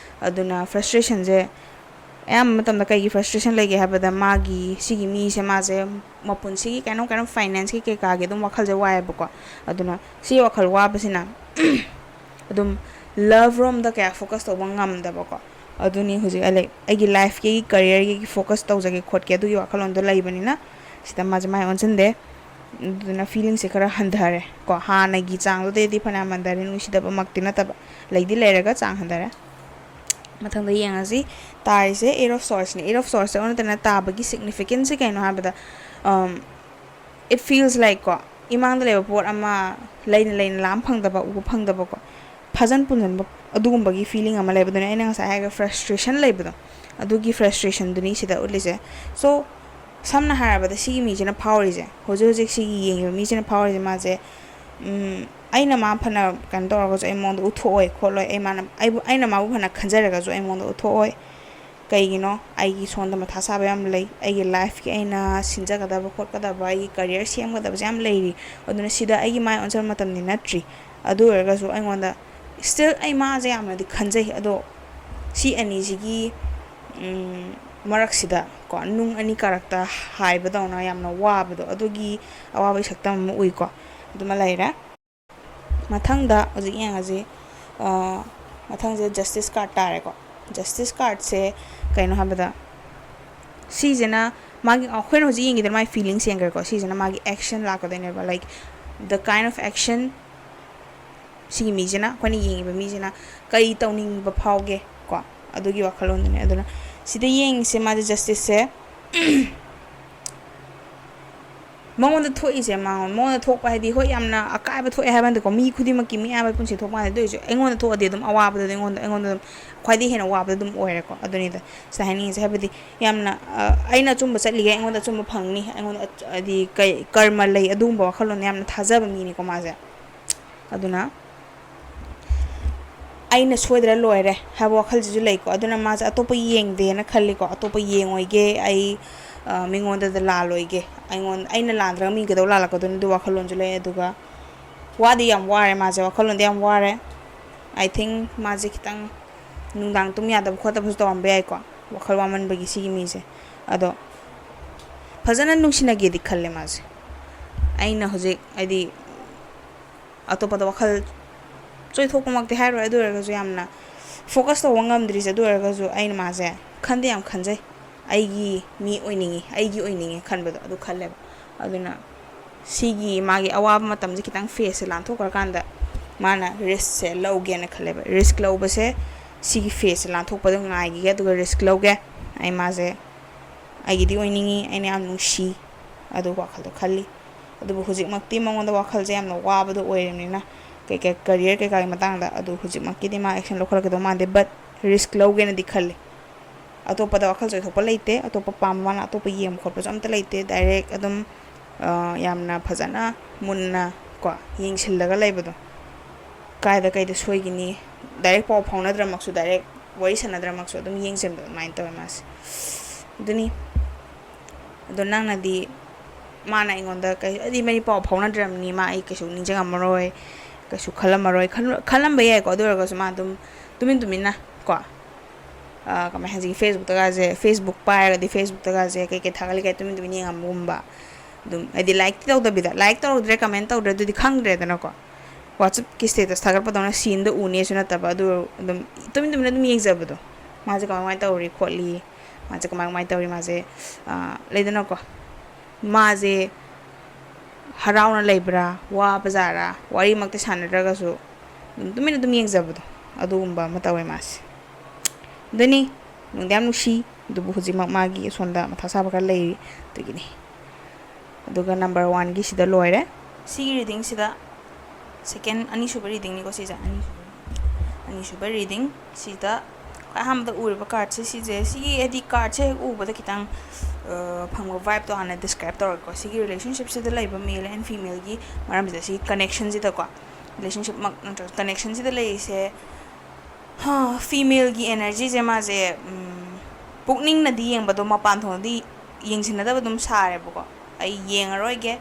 ꯑꯗꯨꯅ ꯐ꯭ꯔꯁꯇ꯭ꯔꯦꯁꯟꯁꯦ ꯑꯌꯥꯝꯕ ꯃꯇꯝꯗ ꯀꯩꯒꯤ ꯐ꯭ꯔꯁꯇ꯭ꯔꯦꯁꯟ ꯂꯩꯒꯦ ꯍꯥꯏꯕꯗ, ꯃꯥꯒꯤ, ꯁꯤꯒꯤ ꯃꯤꯁꯦ, ꯃꯥꯁꯦ ꯃꯄꯨꯟꯁꯤꯒꯤ ꯀꯩꯅꯣꯝ ꯀꯩꯅꯣꯝ ꯐꯥꯏꯅꯥꯟꯁꯀꯤ ꯀꯩꯀꯥꯒꯤ ꯑꯗꯨꯝ ꯋꯥꯈꯜꯁꯦ ꯋꯥꯏꯑꯦꯕꯀꯣ꯫ ꯑꯗꯨꯅ ꯁꯤ ꯋꯥꯈꯜ ꯋꯥꯕꯁꯤꯅ ꯑꯗꯨꯝ ꯂꯚ ꯔꯣꯝꯗ ꯀꯌꯥ ꯐꯣꯀꯁ ꯇꯧꯕ ꯉꯝꯗꯕꯀꯣ꯫ ꯑꯗꯨꯅꯤ ꯍꯧꯖꯤꯛ ꯑꯩ, ꯑꯩꯒꯤ ꯂꯥꯏꯐꯀꯤ, ꯀꯔꯤꯌꯔꯒꯤ ꯐꯣꯀꯁ ꯇꯧꯖꯒꯦ ꯈꯣꯠꯀꯦ ꯑꯗꯨꯒꯤ ꯋꯥꯈꯜꯂꯣꯟꯗꯣ ꯂꯩꯕꯅꯤꯅ ꯁꯤꯗ ꯃꯥꯁꯦ ꯃꯥꯏ ꯑꯣꯟꯁꯤꯟꯗꯦ꯫ ꯑꯗꯨꯅ ꯐꯤꯂꯤꯡꯁꯦ ꯈꯔ ꯍꯟꯊꯔꯦ ꯀꯣ, ꯍꯥꯟꯅꯒꯤ ꯆꯥꯡꯗꯨꯗꯩꯗꯤ ꯐꯅꯌꯥꯝ ꯍꯟꯊꯔꯦ, ꯅꯨꯡꯁꯤꯗꯕꯃꯛꯇꯤ ꯅꯠꯇꯕ, ꯂꯩꯗꯤ ꯂꯩꯔꯒ ꯆꯥꯡ ꯍꯟꯊꯔꯦ꯫ ꯃꯊꯪꯗ ꯌꯦꯡꯉꯁꯤ, ꯇꯥꯔꯤꯁꯦ ꯑꯦꯠ ꯑꯣꯐ ꯁꯣꯔꯁꯅꯤ꯫ ꯑꯦꯠ ꯑꯣꯐ ꯁꯣꯔꯁꯁꯦ ꯑꯣꯟꯅ ꯇꯩꯅ ꯇꯥꯕꯒꯤ ꯁꯤꯒꯅꯤꯐꯤꯀꯦꯟꯁꯁꯦ ꯀꯩꯅꯣ ꯍꯥꯏꯕꯗ, ꯏꯠ ꯐꯤꯜꯁ ꯂꯥꯏꯛ ꯀꯣ, ꯏꯃꯥꯡꯗ ꯂꯩꯕ ꯄꯣꯠ ꯑꯃ ꯂꯩꯅ ꯂꯩꯅ ꯂꯥꯝ ꯐꯪꯗꯕ, ꯎꯕ ꯐꯪꯗꯕꯀꯣ, ꯐꯥꯖꯟ ꯄꯨꯟꯁꯤꯟꯕ ꯑꯗꯨꯒꯨꯝꯕꯒꯤ ꯐꯤꯂꯤꯡ ꯑꯃ ꯂꯩꯕ꯫ ꯑꯗꯨꯅ ꯑꯩꯅ ꯉꯁꯥꯏ ꯍꯥꯏꯈ꯭ꯔ ꯐ꯭ꯔꯁꯇ꯭ꯔꯦꯁꯟ ꯂꯩꯕꯗꯣ, ꯑꯗꯨꯒꯤ ꯐ꯭ꯔꯁꯇ꯭ꯔꯦꯁꯟꯗꯨꯅꯤ ꯁꯤꯗ ꯎꯠꯂꯤꯁꯦ꯫ ꯁꯣ ꯁꯝꯅ ꯍꯥꯏꯔꯕꯗ ꯁꯤꯒꯤ ꯃꯤꯁꯤꯅ ꯐꯥꯎꯔꯤꯁꯦ, ꯍꯧꯖꯤꯛ ꯍꯧꯖꯤꯛ ꯁꯤꯒꯤ ꯌꯦꯡꯉꯤꯕ ꯃꯤꯁꯤꯅ ꯐꯥꯎꯔꯤꯁꯦ, ꯃꯥꯁꯦ, ꯎꯝ, ꯑꯩꯅ ꯃꯥ ꯐꯅ ꯀꯩꯅꯣ ꯇꯧꯔꯒꯁꯨ ꯑꯩ ꯃꯉꯣꯟꯗ ꯎꯠꯊꯣꯛꯑꯣꯏ ꯈꯣꯠꯂꯣꯏ, ꯑꯩ ꯃꯥꯅ, ꯑꯩꯕꯨ, ꯑꯩꯅ ꯃꯥꯕꯨ ꯐꯅ ꯈꯟꯖꯔꯒꯁꯨ ꯑꯩ ꯃꯉꯣꯟꯗ ꯎꯠꯊꯣꯛꯑꯣꯏ꯫ ꯀꯩꯒꯤꯅꯣ? ꯑꯩꯒꯤ ꯁꯣꯝꯗ ꯃꯊꯥ ꯁꯥꯕ ꯌꯥꯝ ꯂꯩ, ꯑꯩꯒꯤ ꯂꯥꯏꯐꯀꯤ ꯑꯩꯅ ꯁꯤꯟꯖꯒꯗꯕ ꯈꯣꯠꯀꯗꯕ, ꯑꯩꯒꯤ ꯀꯔꯤꯌꯔ ꯁꯦꯝꯒꯗꯕꯁꯦ ꯌꯥꯝ ꯂꯩꯔꯤ꯫ ꯑꯗꯨꯅ ꯁꯤꯗ ꯑꯩꯒꯤ ꯃꯥꯏ ꯑꯣꯟꯁꯤꯟꯕ ꯃꯇꯝꯗꯤ ꯅꯠꯇ꯭ꯔꯤ꯫ ꯑꯗꯨ ꯑꯣꯏꯔꯒꯁꯨ ꯑꯩꯉꯣꯟꯗ still ꯑꯩ ꯃꯥꯁꯦ ꯌꯥꯝꯅꯗꯤ ꯈꯟꯖꯩ꯫ ꯑꯗꯣ ꯁꯤ ꯑꯅꯤꯁꯤꯒꯤ ꯃꯔꯛꯁꯤꯗ ꯀꯣ, ꯅꯨꯡ ꯑꯅꯤ ꯀꯥꯔꯛꯇ ꯍꯥꯏꯕꯗꯧꯅ ꯌꯥꯝꯅ ꯋꯥꯕꯗꯣ, ꯑꯗꯨꯒꯤ ꯑꯋꯥꯕꯒꯤ ꯁꯛꯇꯝ ꯑꯃ ꯎꯏꯀꯣ꯫ ꯑꯗꯨꯃ ꯂꯩꯔꯦ꯫ ꯃꯊꯪꯗ ꯍꯧꯖꯤꯛ ꯌꯦꯡꯉꯁꯤ꯫ ꯃꯊꯪꯁꯦ Justice card ꯇꯥꯔꯦꯀꯣ꯫ Justice cardꯁꯦ ꯀꯩꯅꯣ ꯍꯥꯏꯕꯗ, ꯁꯤꯁꯤꯅ ꯃꯥꯒꯤ, ꯑꯩꯈꯣꯏꯅ ꯍꯧꯖꯤꯛ ꯌꯦꯡꯈꯤꯗꯅ ꯃꯥꯒꯤ feelings ꯌꯦꯡꯈ꯭ꯔꯦꯀꯣ꯫ ꯁꯤꯁꯤꯅ ꯃꯥꯒꯤ action ꯂꯥꯛꯀꯗꯣꯏꯅꯦꯕ, like, the kind of action ꯁꯤꯒꯤ ꯃꯤꯁꯤꯅ, ꯑꯩꯈꯣꯏꯅ ꯌꯦꯡꯉꯤꯕ ꯃꯤꯁꯤꯅ ꯀꯔꯤ ꯇꯧꯅꯤꯡꯕ ꯐꯥꯎꯒꯦ ꯀꯣ, ꯑꯗꯨꯒꯤ ꯋꯥꯈꯜꯂꯣꯟꯗꯨꯅꯦ꯫ ꯑꯗꯨꯅ ꯁꯤꯗ ꯌꯦꯡꯉꯤꯁꯦ ꯃꯥꯁꯦ, Justiceꯁꯦ ꯃꯉꯣꯟꯗ ꯊꯣꯛꯏꯁꯦ, ꯃꯉꯣꯟ-, ꯃꯉꯣꯟꯗ ꯊꯣꯛꯄ ꯍꯥꯏꯗꯤ, ꯍꯣꯏ, ꯌꯥꯝꯅ ꯑꯀꯥꯏꯕ ꯊꯣꯛꯑꯦ ꯍꯥꯏꯕ ꯅꯠꯇꯦꯀꯣ, ꯃꯤ ꯈꯨꯗꯤꯡꯃꯛꯀꯤ ꯃꯤ ꯑꯌꯥꯝꯕ ꯄꯨꯟꯁꯤ ꯊꯣꯛꯄ ꯃꯥꯟꯅꯗꯦ꯫ ꯑꯗꯨ ꯑꯣꯏꯔꯁꯨ ꯑꯩꯉꯣꯟꯗ ꯊꯣꯛꯑꯗꯤ ꯑꯗꯨꯝ ꯑꯋꯥꯕꯗꯨꯗꯤ ꯑꯩꯉꯣꯟꯗ, ꯑꯩꯉꯣꯟꯗ ꯑꯗꯨꯝ ꯈ꯭ꯋꯥꯏꯗꯒꯤ ꯍꯦꯟꯅ ꯋꯥꯕꯗ ꯑꯗꯨꯝ ꯑꯣꯏꯔꯦꯀꯣ꯫ ꯑꯗꯨꯅꯤꯗ ꯁꯤꯗ ꯍꯥꯏꯅꯤꯡꯉꯤꯁꯦ, ꯍꯥꯏꯕꯗꯤ ꯌꯥꯝꯅ, ꯑ, ꯑꯩꯅ ꯑꯆꯨꯝꯕ ꯆꯠꯂꯤꯒꯦ, ꯑꯩꯉꯣꯟꯗ ꯑꯆꯨꯝꯕ ꯐꯪꯅꯤ, ꯑꯩꯉꯣꯟꯗ ꯑꯆ-, ꯍꯥꯏꯗꯤ ꯀꯩ, ꯀꯔꯃ ꯂꯩ, ꯑꯗꯨꯒꯨꯝꯕ ꯋꯥꯈꯜꯂꯣꯟꯗ ꯌꯥꯝꯅ ꯊꯥꯖꯕ ꯃꯤꯅꯤꯀꯣ ꯃꯥꯁꯦ꯫ ꯑꯗꯨꯅ ꯑꯩꯅ ꯁꯣꯏꯗ꯭ꯔ ꯂꯣꯏꯔꯦ ꯍꯥꯏꯕ ꯋꯥꯈꯜꯁꯤꯁꯨ ꯂꯩꯀꯣ꯫ ꯑꯗꯨꯅ ꯃꯥꯁꯦ ꯑꯇꯣꯞꯄ ꯌꯦꯡꯗꯦꯅ ꯈꯜꯂꯤꯀꯣ꯫ "ꯑꯇꯣꯞꯄ ꯌꯦꯡꯉꯣꯏꯒꯦ ꯑꯩ, ꯑ, ꯃꯤꯉꯣꯟꯗꯗ ꯂꯥꯜꯂꯣꯏꯒꯦ, ꯑꯩꯉꯣꯟ-, ꯑꯩꯅ ꯂꯥꯟꯗ꯭ꯔꯒ ꯃꯤ ꯀꯩꯗꯧ ꯂꯥꯜꯂꯛꯀꯗꯣꯏꯅꯣ?" ꯑꯗꯨ ꯋꯥꯈꯜꯂꯣꯟꯁꯨ ꯂꯩ꯫ ꯑꯗꯨꯒ ꯋꯥꯗꯤ ꯌꯥꯝ ꯋꯥꯔꯦ ꯃꯥꯁꯦ, ꯋꯥꯈꯜꯂꯣꯟꯗꯤ ꯌꯥꯝ ꯋꯥꯔꯦ꯫ I think ꯃꯥꯁꯦ ꯈꯤꯇꯪ ꯅꯨꯡꯗꯥꯡ ꯇꯨꯝ ꯌꯥꯗꯕ ꯈꯣꯠꯇꯕꯁꯨ ꯇꯧꯔꯝꯕ ꯌꯥꯏꯀꯣ, ꯋꯥꯈꯜ ꯋꯥꯃꯟꯕꯒꯤ ꯁꯤꯒꯤ ꯃꯤꯁꯦ꯫ ꯑꯗꯣ ꯐꯖꯅ ꯅꯨꯡꯁꯤꯅꯒꯦꯗꯤ ꯈꯜꯂꯦ ꯃꯥꯁꯦ꯫ ꯑꯩꯅ ꯍꯧꯖꯤꯛ, ꯍꯥꯏꯗꯤ, ꯑꯇꯣꯞꯄꯗ ꯋꯥꯈꯜ ꯆꯣꯏꯊꯣꯛꯄꯃꯛꯇꯤ ꯍꯥꯏꯔꯣꯏ, ꯑꯗꯨ ꯑꯣꯏꯔꯒꯁꯨ ꯌꯥꯝꯅ focus ꯇꯧꯕ ꯉꯝꯗ꯭ꯔꯤꯁꯦ, ꯑꯗꯨ ꯑꯣꯏꯔꯒꯁꯨ ꯑꯩꯅ ꯃꯥꯁꯦ ꯈꯟꯗꯤ ꯌꯥꯝ ꯈꯟꯖꯩ꯫ ꯑꯩꯒꯤ ꯃꯤ ꯑꯣꯏꯅꯤꯡꯉꯤ, ꯑꯩꯒꯤ ꯑꯣꯏꯅꯤꯡꯉꯤ ꯈꯟꯕꯗꯣ ꯑꯗꯨ ꯈꯜꯂꯦꯕ꯫ ꯑꯗꯨꯅ ꯁꯤꯒꯤ ꯃꯥꯒꯤ ꯑꯋꯥꯕ ꯃꯇꯝꯁꯦ ꯈꯤꯇꯪ phaseꯁꯦ ꯂꯥꯟꯊꯣꯛꯈ꯭ꯔꯀꯥꯟꯗ ꯃꯥꯅ riskꯁꯦ ꯂꯧꯒꯦꯅ ꯈꯜꯂꯦꯕ꯫ Risk ꯂꯧꯕꯁꯦ ꯁꯤꯒꯤ phaseꯁꯦ ꯂꯥꯟꯊꯣꯛꯄꯗ ꯉꯥꯏꯈꯤꯒꯦ, ꯑꯗꯨꯒ risk ꯂꯧꯒꯦ꯫ ꯑꯩ ꯃꯥꯁꯦ ꯑꯩꯒꯤꯗꯤ ꯑꯣꯏꯅꯤꯡꯉꯤ, ꯑꯩꯅ ꯌꯥꯝ ꯅꯨꯡꯁꯤ, ꯑꯗꯨ ꯋꯥꯈꯜꯗꯣ ꯈꯜꯂꯤ꯫ ꯑꯗꯨꯕꯨ ꯍꯧꯖꯤꯛꯃꯛꯇꯤ ꯃꯉꯣꯟꯗ ꯋꯥꯈꯜꯁꯦ ꯌꯥꯝꯅ ꯋꯥꯕꯗꯣ ꯑꯣꯏꯔꯕꯅꯤꯅ, ꯀꯩꯀꯩ career ꯀꯩꯀꯥꯒꯤ ꯃꯇꯥꯡꯗ, ꯑꯗꯨ ꯍꯧꯖꯤꯛꯃꯛꯀꯤꯗꯤ ꯃꯥ action ꯂꯧꯈꯠꯂꯛꯀꯗꯧ ꯃꯥꯟꯗꯦ, but risk ꯂꯧꯒꯦꯅꯗꯤ ꯈꯜꯂꯤ꯫ ꯑꯇꯣꯞꯄꯗ ꯋꯥꯈꯜ ꯆꯣꯏꯊꯣꯛꯄ ꯂꯩꯇꯦ, ꯑꯇꯣꯞꯄ ꯄꯥꯝꯕ, ꯃꯥꯅ ꯑꯇꯣꯞꯄ ꯌꯦꯡꯕ ꯈꯣꯠꯄꯁꯨ ꯑꯝꯇ ꯂꯩꯇꯦ꯫ Direct ꯑꯗꯨꯝ, ꯑ, ꯌꯥꯝꯅ ꯐꯖꯅ ꯃꯨꯟꯅ ꯀꯣ ꯌꯦꯡꯁꯤꯜꯂꯒ ꯂꯩꯕꯗꯣ, ꯀꯥꯏꯗ ꯀꯩꯗ ꯁꯣꯏꯈꯤꯅꯤ, direct ꯄꯥꯎ ꯐꯥꯎꯅꯗ꯭ꯔꯃꯛꯁꯨ direct ꯋꯥꯔꯤ ꯁꯥꯟꯅꯗ꯭ꯔꯃꯛꯁꯨ ꯑꯗꯨꯝ ꯌꯦꯡꯁꯤꯟꯕꯗꯣ ꯑꯗꯨꯃꯥꯏꯅ ꯇꯧꯋꯦ ꯃꯥꯁꯦ꯫ ꯑꯗꯨꯅꯤ꯫ ꯑꯗꯣ ꯅꯪꯅꯗꯤ, ꯃꯥꯅ ꯑꯩꯉꯣꯟꯗ ꯀꯩ, ꯍꯥꯏꯗꯤ ꯃꯔꯤ ꯄꯥꯎ ꯐꯥꯎꯅꯗ꯭ꯔꯕꯅꯤ, ꯃꯥ ꯑꯩ ꯀꯩꯁꯨ ꯅꯤꯡꯁꯤꯡꯉꯝꯃꯔꯣꯏ, ꯀꯩꯁꯨ ꯈꯜꯂꯝꯃꯔꯣꯏ, ꯈꯜꯂꯝꯕ ꯌꯥꯏꯀꯣ꯫ ꯑꯗꯨ ꯑꯣꯏꯔꯒꯁꯨ ꯃꯥ ꯑꯗꯨꯝ ꯇꯨꯃꯤꯟ ꯇꯨꯃꯤꯟꯅ ꯀꯣ, ꯀꯃꯥꯏ ꯍꯥꯏꯁꯤꯒꯦ, ꯐꯦꯁꯕꯨꯛꯇꯒꯁꯦ, ꯐꯦꯁꯕꯨꯛ ꯄꯥꯏꯔꯒꯗꯤ ꯐꯦꯁꯕꯨꯛꯇꯒꯁꯦ ꯀꯩꯀꯩ ꯊꯥꯒꯠꯂꯤꯒꯦ ꯇꯨꯃꯤꯟ ꯇꯨꯃꯤꯟ ꯌꯦꯡꯉꯝꯕꯒꯨꯝꯕ꯫ ꯑꯗꯨꯝ ꯍꯥꯏꯗꯤ ꯂꯥꯏꯛꯇꯤ ꯇꯧꯗꯕꯤꯗ, ꯂꯥꯏꯛ ꯇꯧꯔꯨꯗ꯭ꯔꯦ, ꯀꯃꯦꯟ ꯇꯧꯗ꯭ꯔꯦ, ꯑꯗꯨꯗꯤ ꯈꯪꯗ꯭ꯔꯦꯗꯅꯀꯣ꯫ ꯋꯥꯆꯞꯀꯤ ꯁ꯭ꯇꯦꯇꯁ ꯊꯥꯒꯠꯄꯗꯧꯅ ꯁꯤꯟꯗ ꯎꯅꯦꯁꯨ ꯅꯠꯇꯕ, ꯑꯗꯨ ꯑꯗꯨꯝ ꯇꯨꯃꯤꯟ ꯇꯨꯃꯤꯟꯅ ꯑꯗꯨꯝ ꯌꯦꯡꯖꯕꯗꯣ, ꯃꯥꯁꯦ ꯀꯃꯥꯏ ꯀꯃꯥꯏꯅ ꯇꯧꯔꯤ ꯈꯣꯠꯂꯤ, ꯃꯥꯁꯦ ꯀꯃꯥꯏ ꯀꯃꯥꯏꯅ ꯇꯧꯔꯤ, ꯃꯥꯁꯦ ꯂꯩꯗꯅꯀꯣ, ꯃꯥꯁꯦ ꯍꯔꯥꯎꯅ ꯂꯩꯕ꯭ꯔꯥ, ꯋꯥꯕ ꯖꯥꯔꯥ, ꯋꯥꯔꯤꯃꯛꯇꯤ ꯁꯥꯟꯅꯗ꯭ꯔꯒꯁꯨ ꯑꯗꯨꯝ ꯇꯨꯃꯤꯟꯅ ꯑꯗꯨꯝ ꯌꯦꯡꯖꯕꯗꯣ, ꯑꯗꯨꯒꯨꯝꯕ ꯑꯃ ꯇꯧꯋꯦ ꯃꯥꯁꯦ꯫ ꯑꯗꯨꯅꯤ, ꯅꯨꯡꯗꯤ ꯌꯥꯝ ꯅꯨꯡꯁꯤ, ꯑꯗꯨꯕꯨ ꯍꯧꯖꯤꯛꯃꯛ ꯃꯥꯒꯤ ꯑꯁꯣꯝꯗ ꯃꯊꯥ ꯁꯥꯕ ꯈꯔ ꯂꯩꯔꯤ, ꯑꯗꯨꯒꯤꯅꯤ꯫ ꯑꯗꯨꯒ ꯅꯝꯕꯔ ꯋꯥꯟꯒꯤꯁꯤꯗ ꯂꯣꯏꯔꯦ꯫ ꯁꯤꯒꯤ ꯔꯤꯗꯤꯡꯁꯤꯗ ꯁꯦꯀꯦꯟ, ꯑꯅꯤꯁꯨꯕ ꯔꯤꯗꯤꯡꯅꯤꯀꯣ ꯁꯤꯁꯦ, ꯑꯅꯤꯁꯨꯕ, ꯑꯅꯤꯁꯨꯕ ꯔꯤꯗꯤꯡ꯫ ꯁꯤꯗ ꯈ꯭ꯋꯥꯏ ꯑꯍꯥꯟꯕꯗ ꯎꯔꯤꯕ ꯀꯥꯔꯠꯁꯦ, ꯁꯤꯁꯦ, ꯁꯤꯒꯤ ꯍꯥꯏꯗꯤ ꯀꯥꯔꯠꯁꯦ ꯍꯦꯛ ꯎꯕꯗ ꯈꯤꯇꯪ, ꯑ, ꯐꯪꯕ ꯚꯥꯏꯕꯇꯣ ꯍꯥꯟꯅ ꯗꯤꯁꯀ꯭ꯔꯥꯏꯕ ꯇꯧꯔꯒꯦꯀꯣ꯫ ꯁꯤꯒꯤ ꯔꯤꯂꯦꯁꯟꯁꯤꯞꯁꯤꯗ ꯂꯩꯕ ꯃꯦꯜ ꯑꯦꯟ ꯐꯤꯃꯦꯜꯒꯤ ꯃꯔꯝꯁꯤꯗ, ꯁꯤꯒꯤ ꯀꯅꯦꯛꯁꯟꯁꯤꯗꯀꯣ, ꯔꯤꯂꯦꯁꯟꯁꯤꯞꯃꯛ ꯅꯠꯇ꯭ꯔꯒ ꯀꯅꯦꯛꯁꯟꯁꯤꯗ ꯂꯩꯔꯤꯁꯦ, ꯐꯤꯃꯦꯜꯒꯤ ꯑꯦꯅꯔꯖꯤꯁꯦ ꯃꯥꯁꯦ, ꯎꯝ, ꯄꯨꯛꯅꯤꯡꯅꯗꯤ ꯌꯦꯡꯕꯗꯣ, ꯃꯄꯥꯟ ꯊꯣꯡꯗꯗꯤ ꯌꯦꯡꯁꯤꯟꯅꯗꯕ ꯑꯗꯨꯝ ꯁꯥꯔꯦꯕꯀꯣ꯫ "ꯑꯩ ꯌꯦꯡꯉꯔꯣꯏꯒꯦ,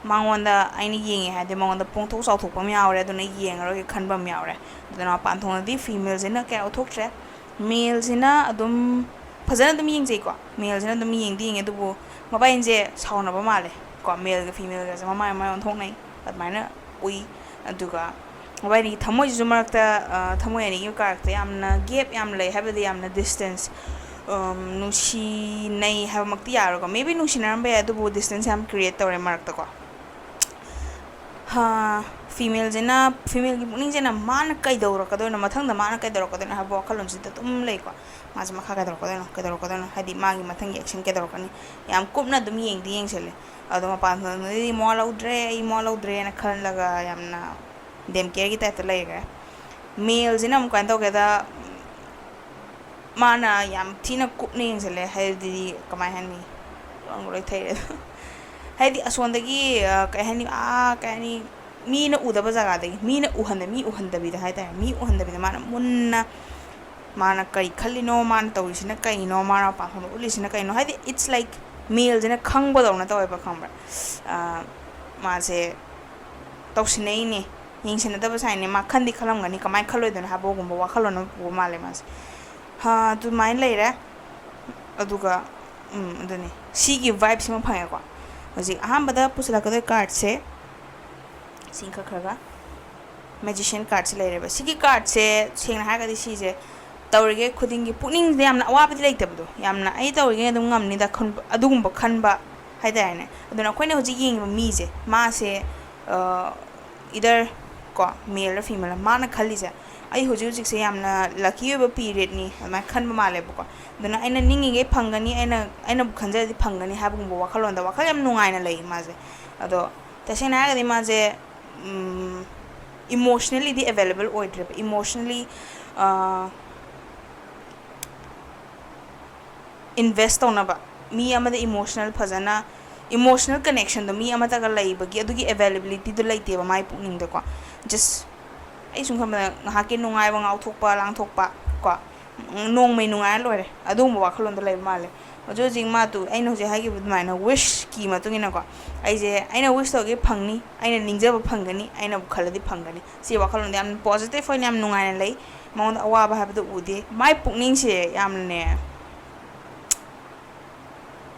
ꯃꯉꯣꯟꯗ ꯑꯩꯅ ꯌꯦꯡꯉꯦ ꯍꯥꯏꯔꯗꯤ ꯃꯉꯣꯟꯗ ꯄꯣꯡꯊꯣꯛ ꯆꯥꯎꯊꯣꯛꯄ ꯑꯃ ꯌꯥꯎꯔꯦ, ꯑꯗꯨꯅ ꯑꯩ ꯌꯦꯡꯉꯔꯣꯏꯒꯦ" ꯈꯟꯕ ꯑꯃ ꯌꯥꯎꯔꯦ꯫ ꯑꯗꯨꯅ ꯃꯄꯥꯟ ꯊꯣꯡꯗꯗꯤ ꯐꯤꯃꯦꯜꯁꯤꯅ ꯀꯌꯥ ꯎꯠꯊꯣꯛꯇ꯭ꯔꯦ꯫ ꯃꯦꯜꯁꯤꯅ ꯑꯗꯨꯝ ꯐꯖꯅ ꯑꯗꯨꯝ ꯌꯦꯡꯖꯩꯀꯣ, ꯃꯦꯜꯁꯤꯅ ꯑꯗꯨꯝ ꯌꯦꯡꯗꯤ ꯌꯦꯡꯉꯦ, ꯑꯗꯨꯕꯨ ꯃꯕꯥꯏꯅꯤꯁꯦ ꯁꯥꯎꯅꯕ ꯃꯥꯜꯂꯦ ꯀꯣ꯫ ꯃꯦꯜꯒ ꯐꯤꯃꯦꯜꯒꯁꯦ ꯃꯃꯥꯏ ꯃꯃꯥꯏ ꯑꯣꯟꯊꯣꯛꯅꯩ, ꯑꯗꯨꯃꯥꯏꯅ ꯎꯏ꯫ ꯑꯗꯨꯒ ꯃꯕꯥꯏꯅꯤꯒꯤ ꯊꯃꯣꯏꯁꯤꯁꯨ ꯃꯔꯛꯇ, ꯑ, ꯊꯃꯣꯏ ꯑꯅꯤꯒꯤ ꯀꯥꯔꯛꯇ ꯌꯥꯝꯅ ꯒꯦꯞ ꯌꯥꯝ ꯂꯩ, ꯍꯥꯏꯕꯗꯤ ꯌꯥꯝꯅ ꯗꯤꯁꯇꯦꯟꯁ, ꯎꯝ, ꯅꯨꯡꯁꯤꯅꯩ ꯍꯥꯏꯕꯃꯛꯇꯤ ꯌꯥꯔꯣꯏꯀꯣ꯫ ꯃꯦꯕꯤ ꯅꯨꯡꯁꯤꯅꯔꯝꯕ ꯌꯥꯏ, ꯑꯗꯨꯕꯨ ꯗꯤꯁꯇꯦꯟꯁ ꯌꯥꯝ ꯀ꯭ꯔꯤꯌꯦꯠ ꯇꯧꯔꯦ ꯃꯔꯛꯇꯀꯣ꯫ ꯍꯥ, ꯐꯤꯃꯦꯜꯁꯤꯅ, ꯐꯤꯃꯦꯜꯒꯤ ꯄꯨꯛꯅꯤꯡꯁꯤꯅ ꯃꯥꯅ ꯀꯩꯗꯧꯔꯛꯀꯗꯣꯏꯅꯣ, ꯃꯊꯪꯗ ꯃꯥꯅ ꯀꯩꯗꯧꯔꯛꯀꯗꯣꯏꯅꯣ ꯍꯥꯏꯕ ꯋꯥꯈꯜꯂꯣꯟꯁꯤꯗ ꯑꯗꯨꯝ ꯂꯩꯀꯣ꯫ ꯃꯥꯁꯦ ꯃꯈꯥ ꯀꯩꯗꯧꯔꯛꯀꯗꯣꯏꯅꯣ, ꯀꯩꯗꯧꯔꯛꯀꯗꯣꯏꯅꯣ, ꯍꯥꯏꯗꯤ ꯃꯥꯒꯤ ꯃꯊꯪꯒꯤ ꯑꯦꯛꯁꯟ ꯀꯩꯗꯧꯔꯛꯀꯅꯤ, ꯌꯥꯝ ꯀꯨꯞꯅ ꯑꯗꯨꯝ ꯌꯦꯡꯗꯤ ꯌꯦꯡꯁꯤꯜꯂꯦ꯫ ꯑꯗꯣ ꯃꯄꯥꯟ ꯊꯣꯡꯗꯗꯤ "ꯃꯋꯥ ꯂꯧꯗ꯭ꯔꯦ, ꯑꯩ ꯃꯋꯥ ꯂꯧꯗ꯭ꯔꯦꯅ" ꯈꯜꯂꯒ ꯌꯥꯝꯅ ꯗꯦꯝ ꯀꯦꯌꯔꯒꯤ ꯇꯥꯏꯞꯇ ꯂꯩꯈ꯭ꯔꯦ꯫ ꯃꯦꯜꯁꯤꯅ ꯑꯃꯨꯛ ꯀꯃꯥꯏꯅ ꯇꯧꯒꯦꯗ, ꯃꯥꯅ ꯌꯥꯝ ꯊꯤꯅ ꯀꯨꯞꯅ ꯌꯦꯡꯁꯤꯜꯂꯦ, ꯍꯥꯏꯕꯗꯤ ꯀꯃꯥꯏ ꯍꯥꯏꯅꯤ, ꯂꯣꯏ ꯊꯩꯔꯦ꯫ ꯍꯥꯏꯗꯤ ꯑꯁꯣꯝꯗꯒꯤ, ꯑ, ꯀꯩ ꯍꯥꯏꯅꯤ, ꯑꯥ, ꯀꯩ ꯍꯥꯏꯅꯤ, ꯃꯤꯅ ꯎꯗꯕ ꯖꯒꯥꯗꯒꯤ, ꯃꯤꯅ ꯎꯍꯟꯗ-, ꯃꯤ ꯎꯍꯟꯗꯕꯤꯗ ꯍꯥꯏꯇꯥꯔꯦ, ꯃꯤ ꯎꯍꯟꯗꯕꯤꯗ ꯃꯥꯅ ꯃꯨꯟꯅ ꯃꯥꯅ ꯀꯔꯤ ꯈꯜꯂꯤꯅꯣ, ꯃꯥꯅ ꯇꯧꯔꯤꯁꯤꯅ ꯀꯩꯅꯣ, ꯃꯥꯅ ꯃꯄꯥꯟ ꯊꯣꯡꯗ ꯎꯠꯂꯤꯁꯤꯅ ꯀꯩꯅꯣ, ꯍꯥꯏꯗꯤ it's like male ꯁꯤꯅ ꯈꯪꯕꯗꯧꯅ ꯇꯧꯋꯦꯕ, ꯈꯪꯕ꯭ꯔꯥ? ꯃꯥꯁꯦ ꯇꯧꯁꯤꯟꯅꯩꯅꯦ, ꯌꯦꯡꯁꯤꯟꯅꯗꯕ ꯁꯥꯏꯅꯦ, ꯃꯥ ꯈꯟꯗꯤ ꯈꯜꯂꯝꯒꯅꯤ, ꯀꯃꯥꯏꯅ ꯈꯜꯂꯣꯏꯗꯣꯏꯅꯣ ꯍꯥꯏꯕꯒꯨꯝꯕ ꯋꯥꯈꯜꯂꯣꯟ ꯑꯃ ꯄꯨꯕ ꯃꯥꯜꯂꯦ ꯃꯥꯁꯦ꯫ ꯑꯗꯨꯃꯥꯏꯅ ꯂꯩꯔꯦ꯫ ꯑꯗꯨꯒ ꯑꯗꯨꯅꯤ, ꯁꯤꯒꯤ vibe ꯁꯤꯃ ꯐꯪꯉꯦꯀꯣ꯫ ꯍꯧꯖꯤꯛ ꯑꯍꯥꯟꯕꯗ ꯄꯨꯁꯤꯜꯂꯛꯀꯗꯣꯏ card ꯁꯦ, ꯆꯤꯡꯈꯠꯈ꯭ꯔꯒ Magician card ꯁꯦ ꯂꯩꯔꯦꯕ꯫ ꯁꯤꯒꯤ card ꯁꯦ ꯁꯦꯡꯅ ꯍꯥꯏꯔꯒꯗꯤ ꯁꯤꯁꯦ ꯇꯧꯔꯤꯈꯩ ꯈꯨꯗꯤꯡꯒꯤ ꯄꯨꯛꯅꯤꯡꯁꯤꯗ ꯌꯥꯝꯅ ꯑꯋꯥꯕꯗꯤ ꯂꯩꯇꯕꯗꯣ, ꯌꯥꯝꯅ ꯑꯩ ꯇꯧꯔꯤꯈꯩ ꯑꯗꯨꯝ ꯉꯝꯅꯤꯗ ꯈꯟꯕ, ꯑꯗꯨꯒꯨꯝꯕ ꯈꯟꯕ ꯍꯥꯏꯇꯥꯔꯦꯅꯦ꯫ ꯑꯗꯨꯅ ꯑꯩꯈꯣꯏꯅ ꯍꯧꯖꯤꯛ ꯌꯦꯡꯉꯤꯕ ꯃꯤꯁꯦ, ꯃꯥꯁꯦ either ꯀꯣ, male ꯔ female ꯔ, ꯃꯥꯅ ꯈꯜꯂꯤꯁꯦ ꯑꯩ ꯍꯧꯖꯤꯛ ꯍꯧꯖꯤꯛꯁꯦ ꯌꯥꯝꯅ lucky ꯑꯣꯏꯕ period ꯅꯤ ꯑꯗꯨꯃꯥꯏꯅ ꯈꯟꯕ ꯃꯥꯜꯂꯦꯕꯀꯣ꯫ ꯑꯗꯨꯅ ꯑꯩꯅ ꯅꯤꯡꯉꯤꯈꯩ ꯐꯪꯒꯅꯤ, ꯑꯩꯅ, ꯑꯩꯅꯕꯨ ꯈꯟꯖꯔꯗꯤ ꯐꯪꯒꯅꯤ ꯍꯥꯏꯕꯒꯨꯝꯕ ꯋꯥꯈꯜꯂꯣꯟꯗ ꯋꯥꯈꯜ ꯌꯥꯝ ꯅꯨꯡꯉꯥꯏꯅ ꯂꯩ ꯃꯥꯁꯦ꯫ ꯑꯗꯣ ꯇꯁꯦꯡꯅ ꯍꯥꯏꯔꯒꯗꯤ ꯃꯥꯁꯦ emotionally ꯗꯤ available ꯑꯣꯏꯗ꯭ꯔꯦꯕ, emotionally invest ꯇꯧꯅꯕ, ꯃꯤ ꯑꯃꯗ emotional ꯐꯖꯅ, emotional connection ꯗꯣ ꯃꯤ ꯑꯃꯠꯇꯒ ꯂꯩꯕꯒꯤ ꯑꯗꯨꯒꯤ availability ꯗꯣ ꯂꯩꯇꯦꯕ ꯃꯥꯏ ꯄꯨꯛꯅꯤꯡꯗꯀꯣ꯫ Just ꯑꯩ ꯁꯨꯝ ꯈꯟꯕꯗ ꯉꯥꯏꯍꯥꯛꯀꯤ ꯅꯨꯡꯉꯥꯏꯕ, ꯉꯥꯎꯊꯣꯛꯄ ꯂꯥꯡꯊꯣꯛꯄ ꯀꯣ, ꯅꯣꯡꯃꯩ ꯅꯨꯡꯉꯥꯏꯔ ꯂꯣꯏꯔꯦ, ꯑꯗꯨꯒꯨꯝꯕ ꯋꯥꯈꯜꯂꯣꯟꯗ ꯂꯩꯕ ꯃꯥꯜꯂꯦ꯫ ꯍꯧꯖꯤꯛ ꯍꯧꯖꯤꯛ ꯃꯥ ꯇꯨ, ꯑꯩꯅ ꯍꯧꯖꯤꯛ ꯍꯥꯏꯈꯤꯕ ꯑꯗꯨꯃꯥꯏꯅ wish ꯀꯤ ꯃꯇꯨꯡ ꯏꯟꯅꯀꯣ, ꯑꯩꯁꯦ ꯑꯩꯅ wish ꯇꯧꯒꯦ ꯐꯪꯅꯤ, ꯑꯩꯅ ꯅꯤꯡꯖꯕ ꯐꯪꯒꯅꯤ, ꯑꯩꯅꯕꯨ ꯈꯜꯂꯗꯤ ꯐꯪꯒꯅꯤ꯫ ꯁꯤ ꯋꯥꯈꯜꯂꯣꯟꯗ ꯌꯥꯝ positive ꯑꯣꯏꯅ ꯌꯥꯝ ꯅꯨꯡꯉꯥꯏꯅ ꯂꯩ꯫ ꯃꯉꯣꯟꯗ ꯑꯋꯥꯕ ꯍꯥꯏꯕꯗꯣ ꯎꯗꯦ꯫ ꯃꯥꯏ ꯄꯨꯛꯅꯤꯡꯁꯦ ꯌꯥꯝꯅꯅꯦ,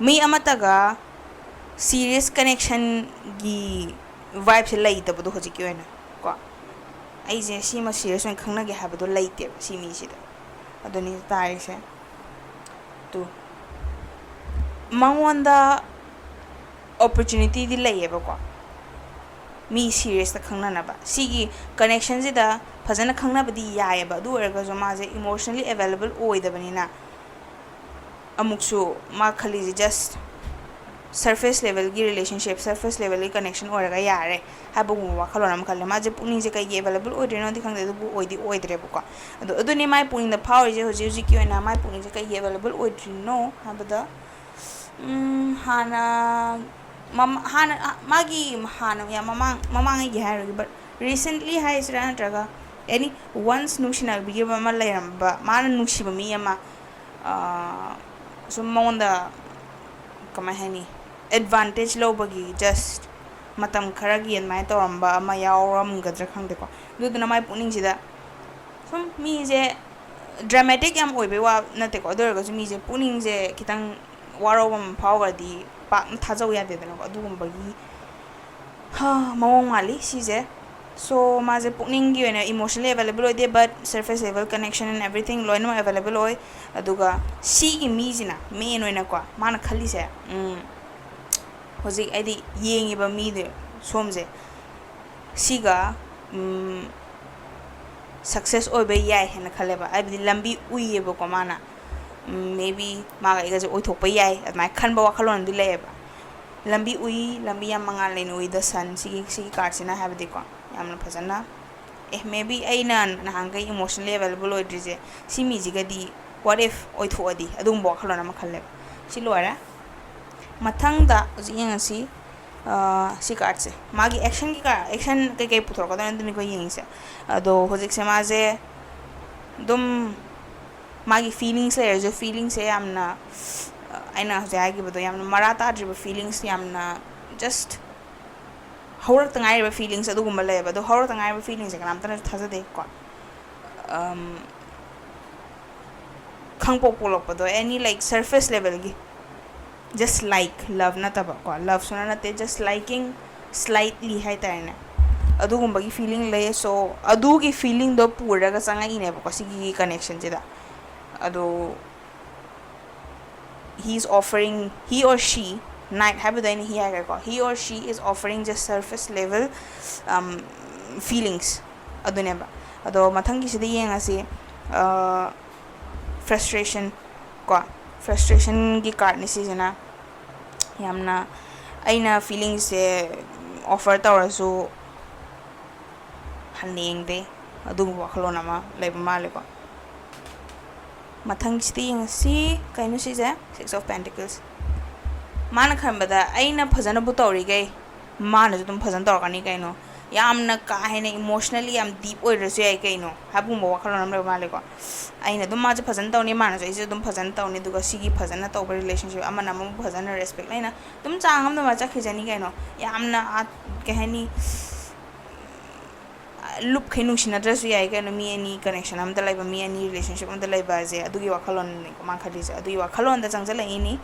ꯃꯤ ꯑꯃꯠꯇꯒ serious connection ꯒꯤ vibe ꯁꯦ ꯂꯩꯇꯕꯗꯣ ꯍꯧꯖꯤꯛꯀꯤ ꯑꯣꯏꯅ ꯀꯣ꯫ ꯑꯩꯁꯦ ꯁꯤꯃ serious ꯑꯣꯏꯅ ꯈꯪꯅꯒꯦ ꯍꯥꯏꯕꯗꯣ ꯂꯩꯇꯦꯕ ꯁꯤ ꯃꯤꯁꯤꯗ꯫ ꯑꯗꯨꯅꯤ ꯇꯥꯔꯤꯁꯦ꯫ ꯇꯨ, ꯃꯉꯣꯟꯗ opportunity ꯗꯤ ꯂꯩꯌꯦꯕꯀꯣ, ꯃꯤ serious ꯇ ꯈꯪꯅꯅꯕ꯫ ꯁꯤꯒꯤ connection ꯁꯤꯗ ꯐꯖꯅ ꯈꯪꯅꯕꯗꯤ ꯌꯥꯏꯌꯦꯕ, ꯑꯗꯨ ꯑꯣꯏꯔꯒꯁꯨ ꯃꯥꯁꯦ emotionally available ꯑꯣꯏꯗꯕꯅꯤꯅ, ꯑꯃꯨꯛꯁꯨ ꯃꯥ ꯈꯜꯂꯤꯁꯦ just surface level ꯒꯤ relationship, surface level ꯒꯤ connection ꯑꯣꯏꯔꯒ ꯌꯥꯔꯦ ꯍꯥꯏꯕꯒꯨꯝꯕ ꯋꯥꯈꯜꯂꯣꯟ ꯑꯃ ꯈꯜꯂꯦ꯫ ꯃꯥꯁꯦ ꯄꯨꯛꯅꯤꯡꯁꯦ ꯀꯩꯒꯤ available ꯑꯣꯏꯗ꯭ꯔꯤꯅꯣꯗꯤ ꯈꯪꯗꯦ, ꯑꯗꯨꯕꯨ ꯑꯣꯏꯗꯤ ꯑꯣꯏꯗ꯭ꯔꯦꯕꯀꯣ꯫ ꯑꯗꯣ ꯑꯗꯨꯅꯦ ꯃꯥꯏ ꯄꯨꯛꯅꯤꯡꯗ ꯐꯥꯎꯔꯤꯁꯦ ꯍꯧꯖꯤꯛ ꯍꯧꯖꯤꯛꯀꯤ ꯑꯣꯏꯅ꯫ ꯃꯥꯏ ꯄꯨꯛꯅꯤꯡꯁꯦ ꯀꯩꯒꯤ available ꯑꯣꯏꯗ꯭ꯔꯤꯅꯣ ꯍꯥꯏꯕꯗ, ꯎꯝ, ꯍꯥꯟꯅ, ꯃꯃ-, ꯍꯥꯟꯅ, ꯑ, ꯃꯥꯒꯤ ꯍꯥꯟꯅ ꯌꯥꯝ ꯃꯃꯥꯡ, ꯃꯃꯥꯡꯉꯩꯒꯤ ꯍꯥꯏꯔꯣꯏꯒꯦ, but recently ꯍꯥꯏꯁꯤꯔꯥ ꯅꯠꯇ꯭ꯔꯒ ꯑꯦꯅꯤ ꯋꯥꯟꯁ ꯅꯨꯡꯁꯤꯅꯕꯤꯈꯤꯕ ꯑꯃ ꯂꯩꯔꯝꯕ, ꯃꯥꯅ ꯅꯨꯡꯁꯤꯕ ꯃꯤ ꯑꯃ, ꯑꯥ, ꯁꯨꯝ ꯃꯉꯣꯟꯗ ꯀꯃꯥꯏ ꯍꯥꯏꯅꯤ, ꯑꯦꯗꯚꯥꯟꯇꯦꯖ ꯂꯧꯕꯒꯤ ꯖꯁ ꯃꯇꯝ ꯈꯔꯒꯤ ꯑꯗꯨꯃꯥꯏꯅ ꯇꯧꯔꯝꯕ ꯑꯃ ꯌꯥꯎꯔꯝꯒꯗ꯭ꯔꯥ ꯈꯪꯗꯦꯀꯣ꯫ ꯑꯗꯨꯗꯨꯅ ꯃꯥꯏ ꯄꯨꯛꯅꯤꯡꯁꯤꯗ ꯁꯨꯝ ꯃꯤꯁꯦ ꯗ꯭ꯔꯃꯦꯇꯤꯛ ꯌꯥꯝ ꯑꯣꯏꯕꯩ ꯋꯥ ꯅꯠꯇꯦꯀꯣ, ꯑꯗꯨ ꯑꯣꯏꯔꯒꯁꯨ ꯃꯤꯁꯦ ꯄꯨꯛꯅꯤꯡꯁꯦ ꯈꯤꯇꯪ ꯋꯥꯔꯧꯕ ꯑꯃ ꯐꯥꯎꯈ꯭ꯔꯗꯤ ꯄꯥꯛꯅ ꯊꯥꯖꯧ ꯌꯥꯗꯦꯗꯅꯀꯣ꯫ ꯑꯗꯨꯒꯨꯝꯕꯒꯤ ꯍꯥ, ꯃꯑꯣꯡ ꯃꯥꯜꯂꯤ ꯁꯤꯁꯦ꯫ ꯁꯣ ꯃꯥꯁꯦ ꯄꯨꯛꯅꯤꯡꯒꯤ ꯑꯣꯏꯅ emotionally available ꯑꯣꯏꯗꯦ, but surface level connection and everything ꯂꯣꯏꯅꯃꯛ available ꯑꯣꯏ꯫ ꯑꯗꯨꯒ ꯁꯤꯒꯤ ꯃꯤꯁꯤꯅ ꯃꯦꯟ ꯑꯣꯏꯅꯀꯣ, ꯃꯥꯅ ꯈꯜꯂꯤꯁꯦ, ꯎꯝ, ꯍꯧꯖꯤꯛ ꯍꯥꯏꯗꯤ ꯌꯦꯡꯉꯤꯕ ꯃꯤꯗꯣ, ꯁꯣꯝꯁꯦ, ꯁꯤꯒ ꯁꯛꯁꯦꯁ ꯑꯣꯏꯕ ꯌꯥꯏ ꯍꯥꯏꯅ ꯈꯜꯂꯦꯕ꯫ ꯍꯥꯏꯕꯗꯤ ꯂꯝꯕꯤ ꯎꯏꯌꯦꯕꯀꯣ ꯃꯥꯅ, ꯃꯦꯕꯤ ꯃꯥꯒ ꯑꯩꯒꯁꯦ ꯑꯣꯏꯊꯣꯛꯄ ꯌꯥꯏ ꯑꯗꯨꯃꯥꯏꯅ ꯈꯟꯕ ꯋꯥꯈꯜꯂꯣꯟ ꯑꯃꯗꯤ ꯂꯩꯌꯦꯕ꯫ ꯂꯝꯕꯤ ꯎꯏ, ꯂꯝꯕꯤ ꯌꯥꯝ ꯃꯉꯥꯜ ꯂꯩꯅ ꯎꯏ, ꯗ ꯁꯟ, ꯁꯤꯒꯤ, ꯁꯤꯒꯤ ꯀꯥꯔꯠꯁꯤꯅ ꯍꯥꯏꯕꯗꯤꯀꯣ, ꯌꯥꯝꯅ ꯐꯖꯅ, ꯑꯦ, ꯃꯦꯕꯤ ꯑꯩꯅ ꯅꯍꯥꯟꯈꯩ emotionally available ꯑꯣꯏꯗ꯭ꯔꯤꯁꯦ, ꯁꯤ ꯃꯤꯁꯤꯒꯗꯤ what if ꯑꯣꯏꯊꯣꯛꯑꯗꯤ, ꯑꯗꯨꯒꯨꯝꯕ ꯋꯥꯈꯜꯂꯣꯟ ꯑꯃ ꯈꯜꯂꯦꯕ꯫ ꯁꯤ ꯂꯣꯏꯔꯦ꯫ ꯃꯊꯪꯗ ꯍꯧꯖꯤꯛ ꯌꯦꯡꯉꯁꯤ, ꯑꯥ, ꯁꯤ ꯀꯥꯔꯠꯁꯦ, ꯃꯥꯒꯤ ꯑꯦꯛꯁꯟꯒꯤ ꯀꯥꯔꯠ, ꯑꯦꯛꯁꯟ ꯀꯩꯀꯩ ꯄꯨꯊꯣꯔꯛꯀꯗꯣꯏꯅꯣ ꯑꯗꯨꯅꯤꯀꯣ ꯌꯦꯡꯉꯤꯁꯦ꯫ ꯑꯗꯣ ꯍꯧꯖꯤꯛꯁꯦ ꯃꯥꯁꯦ ꯑꯗꯨꯝ ꯃꯥꯒꯤ ꯐꯤꯂꯤꯡꯁ ꯂꯩꯔꯁꯨ, ꯐꯤꯂꯤꯡꯁꯦ ꯌꯥꯝꯅ, ꯑꯩꯅ ꯍꯧꯖꯤꯛ ꯍꯥꯏꯈꯤꯕꯗꯣ, ꯌꯥꯝꯅ ꯃꯔꯥ ꯇꯥꯗ꯭ꯔꯤꯕ ꯐꯤꯂꯤꯡꯁ, ꯌꯥꯝꯅ ꯖꯁ ꯍꯧꯔꯛꯇ ꯉꯥꯏꯔꯤꯕ ꯐꯤꯂꯤꯡꯁ ꯑꯗꯨꯒꯨꯝꯕ ꯂꯩꯌꯦꯕ꯫ ꯑꯗꯣ ꯍꯧꯔꯛꯇ ꯉꯥꯏꯔꯤꯕ ꯐꯤꯂꯤꯡꯁꯦ ꯀꯅꯥꯝꯇꯅꯁꯨ ꯊꯥꯖꯗꯦꯀꯣ꯫ ꯑꯝ, ꯈꯪꯄꯣꯛ ꯄꯣꯛꯂꯛꯄꯗꯣ, ꯑꯦꯅꯤ, ꯂꯥꯏꯛ, ꯁꯔꯐꯦꯁ ꯂꯦꯕꯦꯜꯒꯤ, ꯖꯁ ꯂꯥꯏꯛ, ꯂꯞ ꯅꯠꯇꯕꯀꯣ, ꯂꯞꯁꯨ ꯅꯠꯇꯦ, ꯖꯁ ꯂꯥꯏꯀꯤꯡ ꯁ꯭ꯂꯥꯏꯠꯂꯤ ꯍꯥꯏꯇꯥꯔꯦꯅꯦ, ꯑꯗꯨꯒꯨꯝꯕꯒꯤ ꯐꯤꯂꯤꯡ ꯂꯩ꯫ ꯁꯣ ꯑꯗꯨꯒꯤ ꯐꯤꯂꯤꯡꯗꯣ ꯄꯨꯔꯒ ꯆꯪꯉꯛꯏꯅꯦꯕꯀꯣ ꯁꯤꯒꯤ ꯀꯅꯦꯛꯁꯟꯁꯤꯗ꯫ ꯑꯗꯣ he is offering, he or she, night ꯍꯥꯏꯕꯗꯣ ꯑꯩꯅ he ꯍꯥꯏꯈ꯭ꯔꯦꯀꯣ, he or she is offering just surface level, um, feelings ꯑꯗꯨꯅꯦꯕ꯫ ꯑꯗꯣ ꯃꯊꯪꯒꯤꯁꯤꯗ ꯌꯦꯡꯉꯁꯤ, ꯐ꯭ꯔꯁꯇ꯭ꯔꯦꯁꯟ ꯀꯣ, ꯐ꯭ꯔꯁꯇ꯭ꯔꯦꯁꯟꯒꯤ ꯀꯥꯔꯠꯅꯤ ꯁꯤꯁꯤꯅ꯫ ꯌꯥꯝꯅ ꯑꯩꯅ ꯐꯤꯂꯤꯡꯁꯦ ꯑꯣꯐꯔ ꯇꯧꯔꯁꯨ ꯍꯟꯅ ꯌꯦꯡꯗꯦ, ꯑꯗꯨꯒꯨꯝꯕ ꯋꯥꯈꯜꯂꯣꯟ ꯑꯃ ꯂꯩꯕ ꯃꯥꯜꯂꯦꯀꯣ꯫ ꯃꯊꯪꯁꯤꯗ ꯌꯦꯡꯉꯁꯤ, ꯀꯩꯅꯣ ꯁꯤꯁꯦ, Six of Pentacles꯫ ꯃꯥꯅ ꯈꯟꯕꯗ ꯑꯩꯅ ꯐꯖꯅꯕꯨ ꯇꯧꯔꯤꯈꯩ ꯃꯥꯅꯁꯨ ꯑꯗꯨꯝ ꯐꯖꯅ ꯇꯧꯔꯛꯀꯅꯤ ꯀꯩꯅꯣ꯫ ꯌꯥꯝꯅ ꯀꯥ ꯍꯦꯟꯅ emotionally ꯌꯥꯝ deep ꯑꯣꯏꯗ꯭ꯔꯁꯨ ꯌꯥꯏ ꯀꯩꯅꯣ ꯍꯥꯏꯕꯒꯨꯝꯕ ꯋꯥꯈꯜꯂꯣꯟ ꯑꯃ ꯂꯩꯕ ꯃꯥꯜꯂꯦꯀꯣ꯫ ꯑꯩꯅ ꯑꯗꯨꯝ ꯃꯥꯁꯦ ꯐꯖꯅ ꯇꯧꯅꯤ, ꯃꯥꯅꯁꯨ ꯑꯩꯁꯦ ꯑꯗꯨꯝ ꯐꯖꯅ ꯇꯧꯅꯤ, ꯑꯗꯨꯒ ꯁꯤꯒꯤ ꯐꯖꯅ ꯇꯧꯕ relationship ꯑꯃꯅ ꯑꯃꯕꯨ ꯐꯖꯅ respect ꯂꯩꯅ ꯑꯗꯨꯝ ꯆꯥꯡ ꯑꯃꯗ ꯃꯥ ꯆꯠꯈꯤꯖꯅꯤ ꯀꯩꯅꯣ꯫ ꯌꯥꯝꯅ ꯑꯥ, ꯀꯩ ꯍꯥꯏꯅꯤ, ꯂꯨꯞꯈꯩ ꯅꯨꯡꯁꯤꯅꯗ꯭ꯔꯁꯨ ꯌꯥꯏ ꯀꯩꯅꯣ꯫ ꯃꯤ ꯑꯅꯤ connection ꯑꯃꯗ ꯂꯩꯕ, ꯃꯤ ꯑꯅꯤ relationship ꯑꯃꯗ ꯂꯩꯕ ꯍꯥꯏꯁꯦ ꯑꯗꯨꯒꯤ ꯋꯥꯈꯜꯂꯣꯟꯅꯤꯀꯣ ꯃꯥ ꯈꯜꯂꯤꯁꯦ꯫ ꯑꯗꯨꯒꯤ ꯋꯥꯈꯜꯂꯣꯟꯗ ꯆꯪꯁꯤꯜꯂꯛꯏꯅꯤ꯫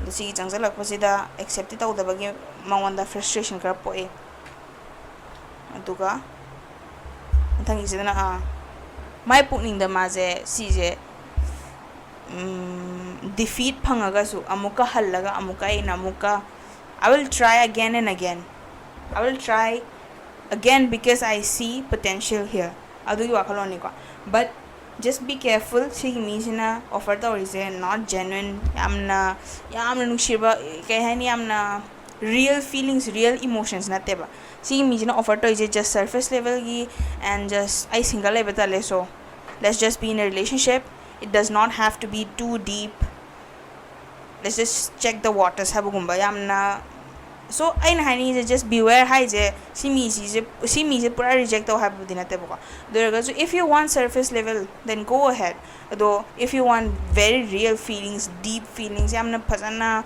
ꯑꯗꯣ ꯁꯤꯒꯤ ꯆꯪꯁꯤꯜꯂꯛꯄꯁꯤꯗ acceptꯤ ꯇꯧꯗꯕꯒꯤ ꯃꯉꯣꯟꯗ frustration ꯈꯔ ꯄꯣꯛꯏ꯫ ꯑꯗꯨꯒ ꯃꯊꯪꯒꯤꯁꯤꯗꯅ, ꯑꯥ, ꯃꯥꯏ ꯄꯨꯛꯅꯤꯡꯗ ꯃꯥꯁꯦ ꯁꯤꯁꯦ, ꯎꯝ, defeat ꯐꯪꯉꯒꯁꯨ ꯑꯃꯨꯛꯀ ꯍꯜꯂꯒ ꯑꯃꯨꯛꯀ ꯑꯩꯅ ꯑꯃꯨꯛꯀ, "I will try again and again. I will try again because I see potential here." ꯑꯗꯨꯒꯤ ꯋꯥꯈꯜꯂꯣꯟꯅꯤꯀꯣ꯫ But just be careful, ꯁꯤꯒꯤ ꯃꯤꯁꯤꯅ offer ꯇꯧꯔꯤꯁꯦ not genuine, ꯌꯥꯝꯅ, ꯌꯥꯝꯅ ꯅꯨꯡꯁꯤꯕ, ꯀꯩ ꯍꯥꯏꯅꯤ, ꯌꯥꯝꯅ real feelings, real emotions ꯅꯠꯇꯦꯕ꯫ ꯁꯤꯒꯤ ꯃꯤꯁꯤꯅ offer ꯇꯧꯔꯤꯁꯦ just surface levelꯒꯤ and just "ꯑꯩ single ꯂꯩꯕ ꯇꯜꯂꯦ, so let's just be in a relationship, it does not have to be too deep, let's just check the waters" ꯍꯥꯏꯕꯒꯨꯝꯕ ꯌꯥꯝꯅ꯫ So ꯑꯩꯅ ꯍꯥꯏꯅꯤꯡꯉꯤꯁꯦ, just beware ꯍꯥꯏꯁꯦ ꯁꯤ ꯃꯤꯁꯤꯁꯦ, ꯁꯤ ꯃꯤꯁꯦ ꯄꯨꯔꯥ reject ꯇꯧ ꯍꯥꯏꯕꯕꯨꯗꯤ ꯅꯠꯇꯦꯕꯀꯣ꯫ ꯑꯗꯨ ꯑꯣꯏꯔꯒꯁꯨ if you want surface level, then go ahead. ꯑꯗꯣ if you want very real feelings, deep feelings, ꯌꯥꯝꯅ ꯐꯖꯅ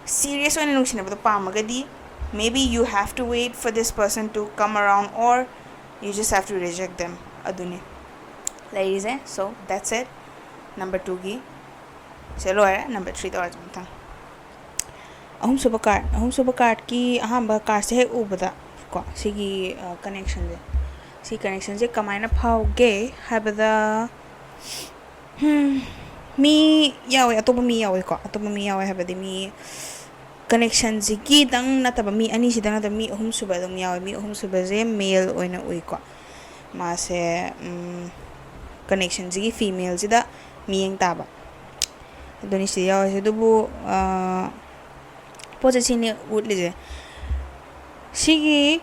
serious ꯑꯣꯏꯅ ꯅꯨꯡꯁꯤꯅꯕꯗꯣ ꯄꯥꯝꯃꯒꯗꯤ, maybe you have to wait for this person to come around or you just have to reject them. ꯑꯗꯨꯅꯤ ꯂꯩꯔꯤꯁꯦ꯫ So that's it, number twoꯒꯤ ꯁꯦ ꯂꯣꯏꯔꯦ꯫ Number three ꯇꯧꯔꯁꯤ ꯃꯊꯪ꯫ ꯑꯍꯨꯝꯁꯨꯕ card, ꯑꯍꯨꯝꯁꯨꯕ cardꯀꯤ ꯑꯍꯥꯟꯕ cardꯁꯦ ꯍꯦꯛ ꯎꯕꯗ ꯀꯣ, ꯁꯤꯒꯤ, ꯑ, connectionꯁꯦ, ꯁꯤ connectionꯁꯦ ꯀꯃꯥꯏꯅ ꯐꯥꯎꯒꯦ ꯍꯥꯏꯕꯗ, ꯍꯝ, ꯃꯤ ꯌꯥꯎꯋꯦ, ꯑꯇꯣꯞꯄ ꯃꯤ ꯌꯥꯎꯋꯦꯀꯣ꯫ ꯑꯇꯣꯞꯄ ꯃꯤ ꯌꯥꯎꯋꯦ ꯍꯥꯏꯕꯗꯤ ꯃꯤ connectionꯁꯤꯒꯤꯗꯪ ꯅꯠꯇꯕ, ꯃꯤ ꯑꯅꯤꯁꯤꯗꯪ ꯅꯠꯇꯕ, ꯃꯤ ꯑꯍꯨꯝꯁꯨꯕ ꯑꯗꯨꯝ ꯌꯥꯎꯋꯦ꯫ ꯃꯤ ꯑꯍꯨꯝꯁꯨꯕꯁꯦ male ꯑꯣꯏꯅ ꯎꯏꯀꯣ꯫ ꯃꯥꯁꯦ, ꯎꯝ, connectionꯁꯤꯒꯤ femaleꯁꯤꯗ ꯃꯤꯠꯌꯦꯡ ꯇꯥꯕ꯫ ꯑꯗꯨꯅꯤ ꯁꯤꯗ ꯌꯥꯎꯔꯤꯁꯦ꯫ ꯑꯗꯨꯕꯨ, ꯑ, ꯄꯣꯠꯁꯦ ꯁꯤꯅꯤ ꯎꯠꯂꯤꯁꯦ꯫ ꯁꯤꯒꯤ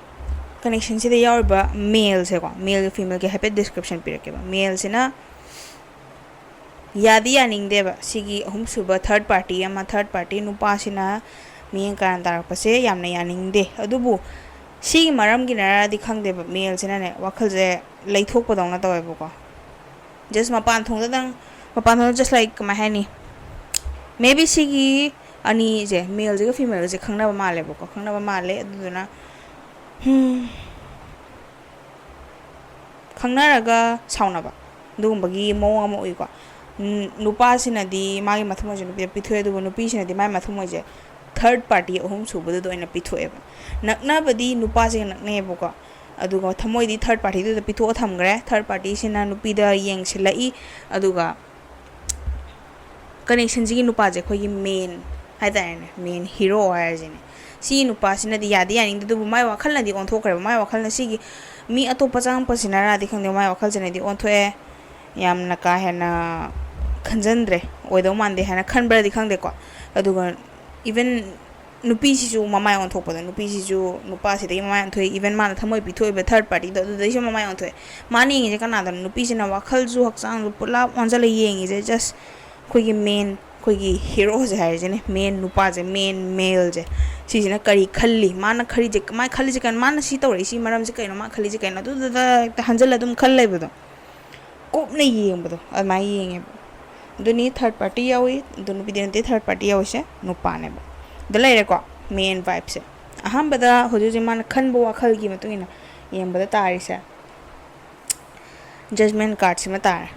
connectionꯁꯤꯗ ꯌꯥꯎꯔꯤꯕ maleꯁꯦꯀꯣ, maleꯒ femaleꯒꯤ ꯍꯥꯏꯐꯦꯠ description ꯄꯤꯔꯛꯀꯦꯕ꯫ Maleꯁꯤꯅ ꯌꯥꯗꯤ ꯌꯥꯅꯤꯡꯗꯦꯕ꯫ ꯁꯤꯒꯤ ꯑꯍꯨꯝꯁꯨꯕ third party ꯑꯃ, third party ꯅꯨꯄꯥꯁꯤꯅ ꯃꯤꯠꯌꯦꯡ ꯀꯥꯔꯟ ꯇꯥꯔꯛꯄꯁꯦ ꯌꯥꯝꯅ ꯌꯥꯅꯤꯡꯗꯦ꯫ ꯑꯗꯨꯕꯨ ꯁꯤꯒꯤ ꯃꯔꯝꯒꯤꯅꯔꯗꯤ ꯈꯪꯗꯦꯕ, ꯃꯦꯜꯁꯤꯅꯅꯦ ꯋꯥꯈꯜꯁꯦ ꯂꯩꯊꯣꯛꯄꯗꯧꯅ ꯇꯧꯋꯦꯕꯀꯣ꯫ ꯖꯁ ꯃꯄꯥꯟ ꯊꯣꯡꯗꯗꯪ, ꯃꯄꯥꯟ ꯊꯣꯡꯗ ꯖꯁ ꯂꯥꯏꯛ ꯀꯃꯥꯏ ꯍꯥꯏꯅꯤ, ꯃꯦꯕꯤ ꯁꯤꯒꯤ ꯑꯅꯤꯁꯦ, ꯃꯦꯜꯁꯤꯒ ꯐꯤꯃꯦꯜꯁꯦ ꯈꯪꯅꯕ ꯃꯥꯜꯂꯦꯕꯀꯣ, ꯈꯪꯅꯕ ꯃꯥꯜꯂꯦ꯫ ꯑꯗꯨꯗꯨꯅ ꯈꯪꯅꯔꯒ ꯁꯥꯎꯅꯕ ꯑꯗꯨꯒꯨꯝꯕꯒꯤ ꯃꯑꯣꯡ ꯑꯃ ꯎꯏꯀꯣ꯫ ꯅꯨꯄꯥꯁꯤꯅꯗꯤ ꯃꯥꯒꯤ ꯃꯊꯃꯣꯏꯁꯦ ꯅꯨꯄꯤꯗ ꯄꯤꯊꯣꯛꯑꯦ, ꯑꯗꯨꯕꯨ ꯅꯨꯄꯤꯁꯤꯅꯗꯤ ꯃꯥꯒꯤ ꯃꯊꯃꯣꯏꯁꯦ ꯊꯔꯠ ꯄꯥꯔꯇꯤ ꯑꯍꯨꯝ ꯁꯨꯕꯗꯨꯗ ꯑꯣꯏꯅ ꯄꯤꯊꯣꯛꯑꯦꯕ꯫ ꯅꯛꯅꯕꯗꯤ ꯅꯨꯄꯥꯁꯤꯒ ꯅꯛꯅꯩꯌꯦꯕꯀꯣ, ꯑꯗꯨꯒ ꯊꯃꯣꯏꯗꯤ ꯊꯔꯠ ꯄꯥꯔꯇꯤꯗꯨꯗ ꯄꯤꯊꯣꯛꯑ ꯊꯝꯈ꯭ꯔꯦ꯫ ꯊꯔꯠ ꯄꯥꯔꯇꯤꯁꯤꯅ ꯅꯨꯄꯤꯗ ꯌꯦꯡꯁꯤꯜꯂꯛꯏ, ꯑꯗꯨꯒ ꯀꯅꯦꯛꯁꯟꯁꯤꯒꯤ ꯅꯨꯄꯥꯁꯦ ꯑꯩꯈꯣꯏꯒꯤ ꯃꯦꯟ ꯍꯥꯏꯇꯥꯔꯦꯅꯦ, ꯃꯦꯟ ꯍꯤꯔꯣ ꯍꯥꯏꯔꯁꯤꯅꯦ꯫ ꯁꯤ ꯅꯨꯄꯥꯁꯤꯅꯗꯤ ꯌꯥꯗꯤ ꯌꯥꯅꯤꯡꯗꯦ, ꯑꯗꯨꯕꯨ ꯃꯥꯏ ꯋꯥꯈꯜꯅꯗꯤ ꯑꯣꯟꯊꯣꯛꯈ꯭ꯔꯦꯕ꯫ ꯃꯥꯏ ꯋꯥꯈꯜꯅ ꯁꯤꯒꯤ ꯃꯤ ꯑꯇꯣꯞꯄ ꯆꯪꯉꯛꯄꯁꯤꯅꯔꯗꯤ ꯈꯪꯗꯦ, ꯃꯥꯏ ꯋꯥꯈꯜꯁꯤꯅꯗꯤ ꯑꯣꯟꯊꯣꯛꯑꯦ꯫ ꯌꯥꯝꯅ ꯀꯥ ꯍꯦꯟꯅ ꯈꯟꯖꯟꯗ꯭ꯔꯦ, ꯑꯣꯏꯗꯧ ꯃꯥꯟꯗꯦ ꯍꯥꯏꯅ ꯈꯟꯕ꯭ꯔꯗꯤ ꯈꯪꯗꯦꯀꯣ꯫ ꯑꯗꯨꯒ ꯏꯚꯟ ꯅꯨꯄꯤꯁꯤꯁꯨ ꯃꯃꯥꯏ ꯑꯣꯟꯊꯣꯛꯄꯗꯣ, ꯅꯨꯄꯤꯁꯤꯁꯨ ꯅꯨꯄꯥꯁꯤꯗꯒꯤ ꯃꯃꯥꯏ ꯑꯣꯟꯊꯣꯛꯑꯦ꯫ ꯏꯚꯟ ꯃꯥꯅ ꯊꯃꯣꯏ ꯄꯤꯊꯣꯛꯏꯕ ꯊꯔꯠ ꯄꯥꯔꯇꯤꯗꯣ, ꯑꯗꯨꯗꯩꯁꯨ ꯃꯃꯥꯏ ꯑꯣꯟꯊꯣꯛꯑꯦ꯫ ꯃꯥꯅ ꯌꯦꯡꯉꯤꯁꯦ ꯀꯅꯥꯗꯅꯣ? ꯅꯨꯄꯤꯁꯤꯅ ꯋꯥꯈꯜꯁꯨ ꯍꯛꯆꯥꯡꯁꯨ ꯄꯨꯂꯞ ꯑꯣꯟꯁꯤꯜꯂ ꯌꯦꯡꯉꯤꯁꯦ ꯖꯁ ꯑꯩꯈꯣꯏꯒꯤ ꯃꯦꯟ, ꯑꯩꯈꯣꯏꯒꯤ ꯍꯤꯔꯣꯁꯦ ꯍꯥꯏꯔꯤꯁꯤꯅꯦ, ꯃꯦꯟ ꯅꯨꯄꯥꯁꯦ, ꯃꯦꯟ ꯃꯦꯜꯁꯦ꯫ ꯁꯤꯁꯤꯅ ꯀꯔꯤ ꯈꯜꯂꯤ, ꯃꯥꯅ ꯈꯜꯂꯤꯁꯦ, ꯃꯥꯅ ꯈꯜꯂꯤꯁꯦ ꯀꯩꯅꯣ, ꯃꯥꯅ ꯁꯤ ꯇꯧꯔꯛꯏꯁꯤ ꯃꯔꯝꯁꯦ ꯀꯩꯅꯣ, ꯃꯥ ꯈꯜꯂꯤꯁꯦ ꯀꯩꯅꯣ, ꯑꯗꯨꯗꯨꯗ ꯍꯦꯛꯇ ꯍꯟꯖꯜꯂ ꯑꯗꯨꯝ ꯈꯜ ꯂꯩꯕꯗꯣ, ꯀꯨꯞꯅ ꯌꯦꯡꯕꯗꯣ ꯑꯗꯨꯃꯥꯏꯅ ꯌꯦꯡꯉꯦꯕ꯫ ꯑꯗꯨꯅꯤ ꯊꯔꯠ ꯄꯥꯔꯇꯤ ꯌꯥꯎꯏ, ꯑꯗꯨ ꯅꯨꯄꯤꯗꯤ ꯅꯠꯇꯦ, ꯊꯔꯠ ꯄꯥꯔꯇꯤ ꯌꯥꯎꯏꯁꯦ ꯅꯨꯄꯥꯅꯦꯕ꯫ ꯑꯗ ꯂꯩꯔꯦꯀꯣ, ꯃꯦꯟ ꯚꯥꯏꯞꯁꯦ꯫ ꯑꯍꯥꯟꯕꯗ ꯍꯧꯖꯤꯛ ꯍꯧꯖꯤꯛ ꯃꯥꯅ ꯈꯟꯕ ꯋꯥꯈꯜꯒꯤ ꯃꯇꯨꯡ ꯏꯟꯅ ꯌꯦꯡꯕꯗ ꯇꯥꯔꯤꯁꯦ ꯖꯖꯃꯦꯟ ꯀꯥꯔꯠꯁꯤꯃ ꯇꯥꯔꯦ꯫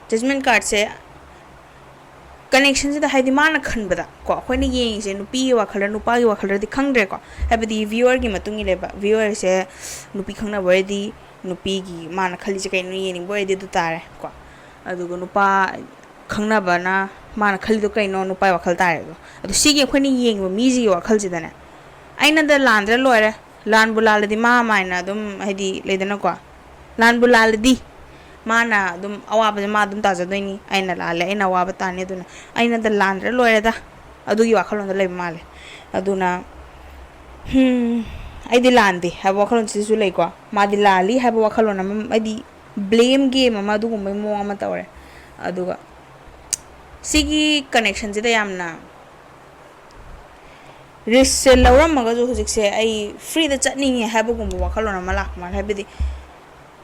ꯖꯖꯃꯦꯟ ꯀꯥꯔꯠꯁꯦ ꯀꯅꯦꯛꯁꯟꯁꯤꯗ, ꯍꯥꯏꯗꯤ ꯃꯥꯅ ꯈꯟꯕꯗ ꯀꯣ, ꯑꯩꯈꯣꯏꯅ ꯌꯦꯡꯉꯤꯁꯦ ꯅꯨꯄꯤꯒꯤ ꯋꯥꯈꯜꯗ, ꯅꯨꯄꯥꯒꯤ ꯋꯥꯈꯜꯗꯗꯤ ꯈꯪꯗ꯭ꯔꯦꯀꯣ꯫ ꯍꯥꯏꯕꯗꯤ ꯚ꯭ꯌꯨꯋꯔꯒꯤ ꯃꯇꯨꯡ ꯏꯜꯂꯦꯕ꯫ ꯚ꯭ꯌꯨꯋꯔꯁꯦ ꯅꯨꯄꯤ ꯈꯪꯅꯕ ꯑꯣꯏꯔꯗꯤ ꯅꯨꯄꯤꯒꯤ, ꯃꯥꯅ ꯈꯜꯂꯤꯁꯦ ꯀꯩꯅꯣ ꯌꯦꯡꯅꯤꯡꯕ ꯑꯣꯏꯔꯗꯤ ꯑꯗꯨ ꯇꯥꯔꯦ ꯀꯣ꯫ ꯑꯗꯨꯒ ꯅꯨꯄꯥ ꯈꯪꯅꯕꯅ ꯃꯥꯅ ꯈꯜꯂꯤꯗꯣ ꯀꯩꯅꯣ, ꯅꯨꯄꯥꯒꯤ ꯋꯥꯈꯜ ꯇꯥꯔꯦ ꯑꯗꯣ꯫ ꯑꯗꯣ ꯁꯤꯒꯤ ꯑꯩꯈꯣꯏꯅ ꯌꯦꯡꯉꯤꯕ ꯃꯤꯁꯤꯒꯤ ꯋꯥꯈꯜꯁꯤꯗꯅꯦ, ꯑꯩꯅꯗ ꯂꯥꯟꯗ꯭ꯔ ꯂꯣꯏꯔꯦ꯫ ꯂꯥꯟꯕꯨ ꯂꯥꯜꯂꯗꯤ ꯃꯥ ꯃꯥꯏꯅ ꯑꯗꯨꯝ, ꯍꯥꯏꯗꯤ ꯂꯩꯗꯅꯀꯣ, ꯂꯥꯟꯕꯨ ꯂꯥꯜꯂꯗꯤ ꯃꯥꯅ ꯑꯗꯨꯝ ꯑꯋꯥꯕꯁꯦ ꯃꯥ ꯑꯗꯨꯝ ꯇꯥꯖꯗꯣꯏꯅꯤ꯫ ꯑꯩꯅ ꯂꯥꯜꯂꯦ, ꯑꯩꯅ ꯑꯋꯥꯕ ꯇꯥꯅꯤ꯫ ꯑꯗꯨꯅ ꯑꯩꯅꯗ ꯂꯥꯟꯗ꯭ꯔ ꯂꯣꯏꯔꯦꯗ, ꯑꯗꯨꯒꯤ ꯋꯥꯈꯜꯂꯣꯟꯗ ꯂꯩꯕ ꯃꯥꯜꯂꯦ꯫ ꯑꯗꯨꯅ "ꯍꯝ, ꯑꯩꯗꯤ ꯂꯥꯟꯗꯦ" ꯍꯥꯏꯕ ꯋꯥꯈꯜꯂꯣꯟꯁꯤꯁꯨ ꯂꯩꯀꯣ꯫ ꯃꯥꯗꯤ ꯂꯥꯜꯂꯤ ꯍꯥꯏꯕ ꯋꯥꯈꯜꯂꯣꯟ ꯑꯃ, ꯍꯥꯏꯗꯤ ꯕ꯭ꯂꯦꯝ ꯒꯦꯝ ꯑꯃ, ꯑꯗꯨꯒꯨꯝꯕꯒꯤ ꯃꯑꯣꯡ ꯑꯃ ꯇꯧꯔꯦ꯫ ꯑꯗꯨꯒ ꯁꯤꯒꯤ ꯀꯅꯦꯛꯁꯟꯁꯤꯗ ꯌꯥꯝꯅ ꯔꯤꯁꯛꯁꯦ ꯂꯧꯔꯝꯃꯒꯁꯨ ꯍꯧꯖꯤꯛꯁꯦ ꯑꯩ ꯐ꯭ꯔꯤꯗ ꯆꯠꯅꯤꯡꯉꯦ ꯍꯥꯏꯕꯒꯨꯝꯕ ꯋꯥꯈꯜꯂꯣꯟ ꯑꯃ ꯂꯥꯛꯄ ꯃꯥꯜꯂꯦ꯫ ꯍꯥꯏꯕꯗꯤ,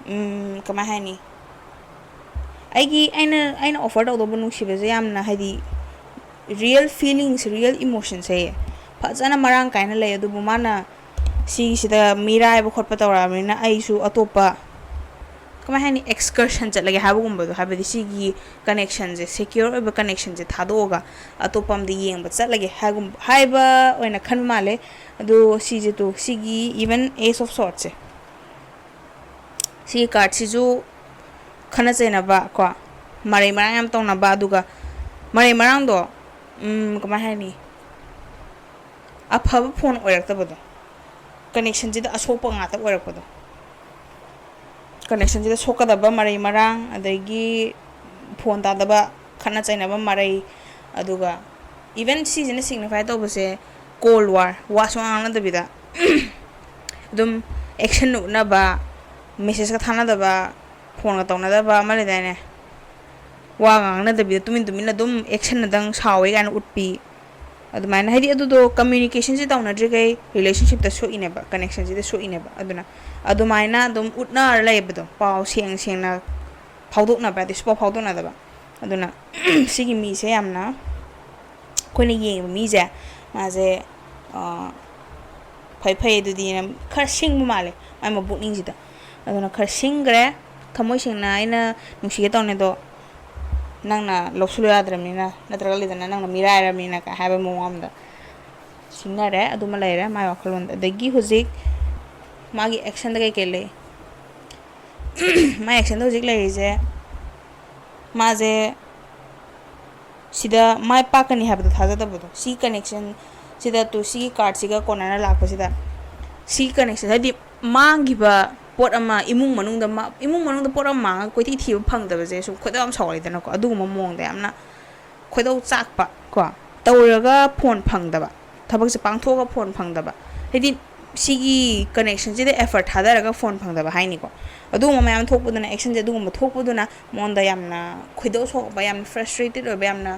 ꯎꯝ, ꯀꯃꯥꯏ ꯍꯥꯏꯅꯤ, ꯑꯩꯒꯤ, ꯑꯩꯅ, ꯑꯩꯅ ꯑꯣꯐꯔ ꯇꯧꯗꯧꯕ ꯅꯨꯡꯁꯤꯕꯁꯦ ꯌꯥꯝꯅ, ꯍꯥꯏꯗꯤ, ꯔꯤꯌꯦꯜ ꯐꯤꯂꯤꯡꯁ, ꯔꯤꯌꯦꯜ ꯏꯃꯣꯁꯟꯁꯦ ꯐꯖꯅ ꯃꯔꯥꯡ ꯀꯥꯏꯅ ꯂꯩ꯫ ꯑꯗꯨꯕꯨ ꯃꯥꯅ ꯁꯤꯒꯤꯁꯤꯗ ꯃꯤꯔꯥꯏꯕ ꯈꯣꯠꯄ ꯇꯧꯔꯛꯑꯕꯅꯤꯅ ꯑꯩꯁꯨ ꯑꯇꯣꯞꯄ, ꯀꯃꯥꯏ ꯍꯥꯏꯅꯤ, ꯑꯦꯛꯁꯀꯔꯁꯟ ꯆꯠꯂꯒꯦ ꯍꯥꯏꯕꯒꯨꯝꯕꯗꯣ, ꯍꯥꯏꯕꯗꯤ ꯁꯤꯒꯤ ꯀꯅꯦꯛꯁꯟꯁꯦ, ꯁꯦꯀ꯭ꯌꯣꯔ ꯑꯣꯏꯕ ꯀꯅꯦꯛꯁꯟꯁꯦ ꯊꯥꯗꯣꯛꯑꯒ ꯑꯇꯣꯞꯄ ꯑꯝꯗ ꯌꯦꯡꯕ ꯆꯠꯂꯒꯦ ꯍꯥꯏꯒꯨꯝ-, ꯍꯥꯏꯕ ꯑꯣꯏꯅ ꯈꯟꯕ ꯃꯥꯜꯂꯦ꯫ ꯑꯗꯣ ꯁꯤꯁꯦ ꯇꯨ, ꯁꯤꯒꯤ even Ace of Swordsꯁꯦ, ꯁꯤꯒꯤ ꯀꯥꯔꯠꯁꯤꯁꯨ ꯈꯠꯅ ꯆꯩꯅꯕ ꯀꯣ, ꯃꯔꯩ ꯃꯔꯥꯡ ꯌꯥꯝ ꯇꯧꯅꯕ, ꯑꯗꯨꯒ ꯃꯔꯩ ꯃꯔꯥꯡꯗꯣ, ꯎꯝ, ꯀꯃꯥꯏ ꯍꯥꯏꯅꯤ, ꯑꯐꯕ ꯐꯣꯟ ꯑꯣꯏꯔꯛꯇꯕꯗꯣ, ꯀꯅꯦꯛꯁꯟꯁꯤꯗ ꯑꯁꯣꯛꯄ ꯉꯥꯛꯇ ꯑꯣꯏꯔꯛꯄꯗꯣ, ꯀꯅꯦꯛꯁꯟꯁꯤꯗ ꯁꯣꯛꯀꯗꯕ ꯃꯔꯩ ꯃꯔꯥꯡ, ꯑꯗꯒꯤ ꯐꯣꯟ ꯇꯥꯗꯕ, ꯈꯠꯅ ꯆꯩꯅꯕ, ꯃꯔꯩ, ꯑꯗꯨꯒ even ꯁꯤꯁꯤꯅ ꯁꯤꯒꯅꯤꯐꯥꯏ ꯇꯧꯕꯁꯦ ꯀꯣꯜ ꯋꯥꯔ, ꯋꯥ ꯁꯨꯡꯉꯥꯡ ꯉꯥꯡꯅꯗꯕꯤꯗ ꯑꯗꯨꯝ ꯑꯦꯛꯁꯟ ꯎꯠꯅꯕ, ꯃꯦꯁꯦꯖꯀ ꯊꯥꯅꯗꯕ, ꯐꯣꯟꯒ ꯇꯧꯅꯗꯕ ꯑꯃ ꯂꯩꯗꯥꯏꯅꯦ, ꯋꯥ ꯉꯥꯡꯅꯗꯕꯤꯗ ꯇꯨꯃꯤꯟ ꯇꯨꯃꯤꯟꯅ ꯑꯗꯨꯝ ꯑꯦꯛꯁꯟꯗꯪ ꯁꯥꯎꯋꯦ ꯀꯥꯏꯅ ꯎꯠꯄꯤ꯫ ꯑꯗꯨꯃꯥꯏꯅ, ꯍꯥꯏꯗꯤ, ꯑꯗꯨꯗꯣ ꯀꯝꯃ꯭ꯌꯨꯅꯤꯀꯦꯁꯟꯁꯦ ꯇꯧꯅꯗ꯭ꯔꯤꯈꯩ ꯔꯤꯂꯦꯁꯟꯁꯤꯞꯇ ꯁꯣꯛꯏꯅꯦꯕ, ꯀꯅꯦꯛꯁꯟꯁꯤꯗ ꯁꯣꯛꯏꯅꯦꯕ꯫ ꯑꯗꯨꯅ ꯑꯗꯨꯃꯥꯏꯅ ꯑꯗꯨꯝ ꯎꯠꯅꯔ ꯂꯩꯕꯗꯣ, ꯄꯥꯎ ꯁꯦꯡ ꯁꯦꯡꯅ ꯐꯥꯎꯗꯣꯛꯅꯕ, ꯍꯥꯏꯗꯤ ꯁꯨꯡꯐꯥꯎ ꯐꯥꯎꯗꯣꯛꯅꯗꯕ꯫ ꯑꯗꯨꯅ ꯁꯤꯒꯤ ꯃꯤꯁꯦ ꯌꯥꯝꯅ, ꯑꯩꯈꯣꯏꯅ ꯌꯦꯡꯉꯤꯕ ꯃꯤꯁꯦ, ꯃꯥꯁꯦ, ꯑ, ꯐꯩ ꯐꯩ ꯑꯗꯨꯗꯤꯅ ꯈꯔ ꯁꯤꯡꯕ ꯃꯥꯜꯂꯦ ꯃꯥꯏ ꯃꯕꯨꯛꯅꯤꯡꯁꯤꯗ꯫ ꯑꯗꯨꯅ ꯈꯔ ꯁꯤꯡꯈ꯭ꯔꯦ꯫ ꯊꯃꯣꯏ ꯁꯦꯡꯅ ꯑꯩꯅ ꯅꯨꯡꯁꯤꯒꯦ ꯇꯧꯅꯦ ꯑꯗꯣ, ꯅꯪꯅ ꯂꯧꯁꯤꯜꯂꯨ ꯌꯥꯗ꯭ꯔꯕꯅꯤꯅ, ꯅꯠꯇ꯭ꯔꯒ ꯂꯩꯗꯅ, ꯅꯪꯅ ꯃꯤꯔꯥꯏꯔꯕꯅꯤꯅ ꯀꯥꯏ ꯍꯥꯏꯕ ꯃꯑꯣꯡ ꯑꯃꯗ ꯁꯤꯡꯅꯔꯦ꯫ ꯑꯗꯨꯃ ꯂꯩꯔꯦ ꯃꯥꯏ ꯋꯥꯈꯜꯂꯣꯟꯗ꯫ ꯑꯗꯒꯤ ꯍꯧꯖꯤꯛ ꯃꯥꯒꯤ ꯑꯦꯛꯁꯟꯗ ꯀꯩꯀꯩ ꯂꯩ? ꯃꯥꯏ ꯑꯦꯛꯁꯟꯗ ꯍꯧꯖꯤꯛ ꯂꯩꯔꯤꯁꯦ, ꯃꯥꯁꯦ ꯁꯤꯗ ꯃꯥꯏ ꯄꯥꯛꯀꯅꯤ ꯍꯥꯏꯕꯗꯣ ꯊꯥꯖꯗꯕꯗꯣ, ꯁꯤ ꯀꯅꯦꯛꯁꯟ ꯁꯤꯗ ꯇꯨ, ꯁꯤꯒꯤ ꯀꯥꯔꯠꯁꯤꯒ ꯀꯣꯟꯅꯅ ꯂꯥꯛꯄꯁꯤꯗ, ꯁꯤꯒꯤ ꯀꯅꯦꯛꯁꯟ, ꯍꯥꯏꯗꯤ ꯃꯥꯡꯈꯤꯕ ꯄꯣꯠ ꯑꯃ, ꯏꯃꯨꯡ ꯃꯅꯨꯡꯗ ꯃꯥ-, ꯏꯃꯨꯡ ꯃꯅꯨꯡꯗ ꯄꯣꯠ ꯑꯃ ꯃꯥꯡꯉꯒ ꯀꯣꯏꯊꯤ ꯊꯤꯕ ꯐꯪꯗꯕꯁꯦ ꯁꯨꯝ ꯈꯣꯏꯗꯧ ꯌꯥꯝ ꯁꯥꯎꯒꯠꯂꯤꯗꯅꯀꯣ꯫ ꯑꯗꯨꯒꯨꯝꯕ ꯃꯑꯣꯡꯗ ꯌꯥꯝꯅ ꯈꯣꯏꯗꯧ ꯆꯥꯛꯄ ꯀꯣ, ꯇꯧꯔꯒ ꯐꯣꯟ ꯐꯪꯗꯕ, ꯊꯕꯛꯁꯦ ꯄꯥꯡꯊꯣꯛꯑꯒ ꯐꯣꯟ ꯐꯪꯗꯕ, ꯍꯥꯏꯗꯤ ꯁꯤꯒꯤ ꯀꯅꯦꯛꯁꯟꯁꯤꯗ ꯑꯦꯐꯔꯠ ꯊꯥꯗꯔꯒ ꯐꯣꯟ ꯐꯪꯗꯕ ꯍꯥꯏꯅꯤꯀꯣ꯫ ꯑꯗꯨꯒꯨꯝꯕ ꯃꯌꯥꯝ ꯊꯣꯛꯄꯗꯨꯅ, ꯑꯦꯛꯁꯟꯁꯦ ꯑꯗꯨꯒꯨꯝꯕ ꯊꯣꯛꯄꯗꯨꯅ ꯃꯉꯣꯟꯗ ꯌꯥꯝꯅ ꯈꯣꯏꯗꯧ ꯁꯥꯎꯒꯠꯄ, ꯌꯥꯝꯅ ꯐ꯭ꯔꯁꯇ꯭ꯔꯦꯇꯦꯠ ꯑꯣꯏꯕ, ꯌꯥꯝꯅ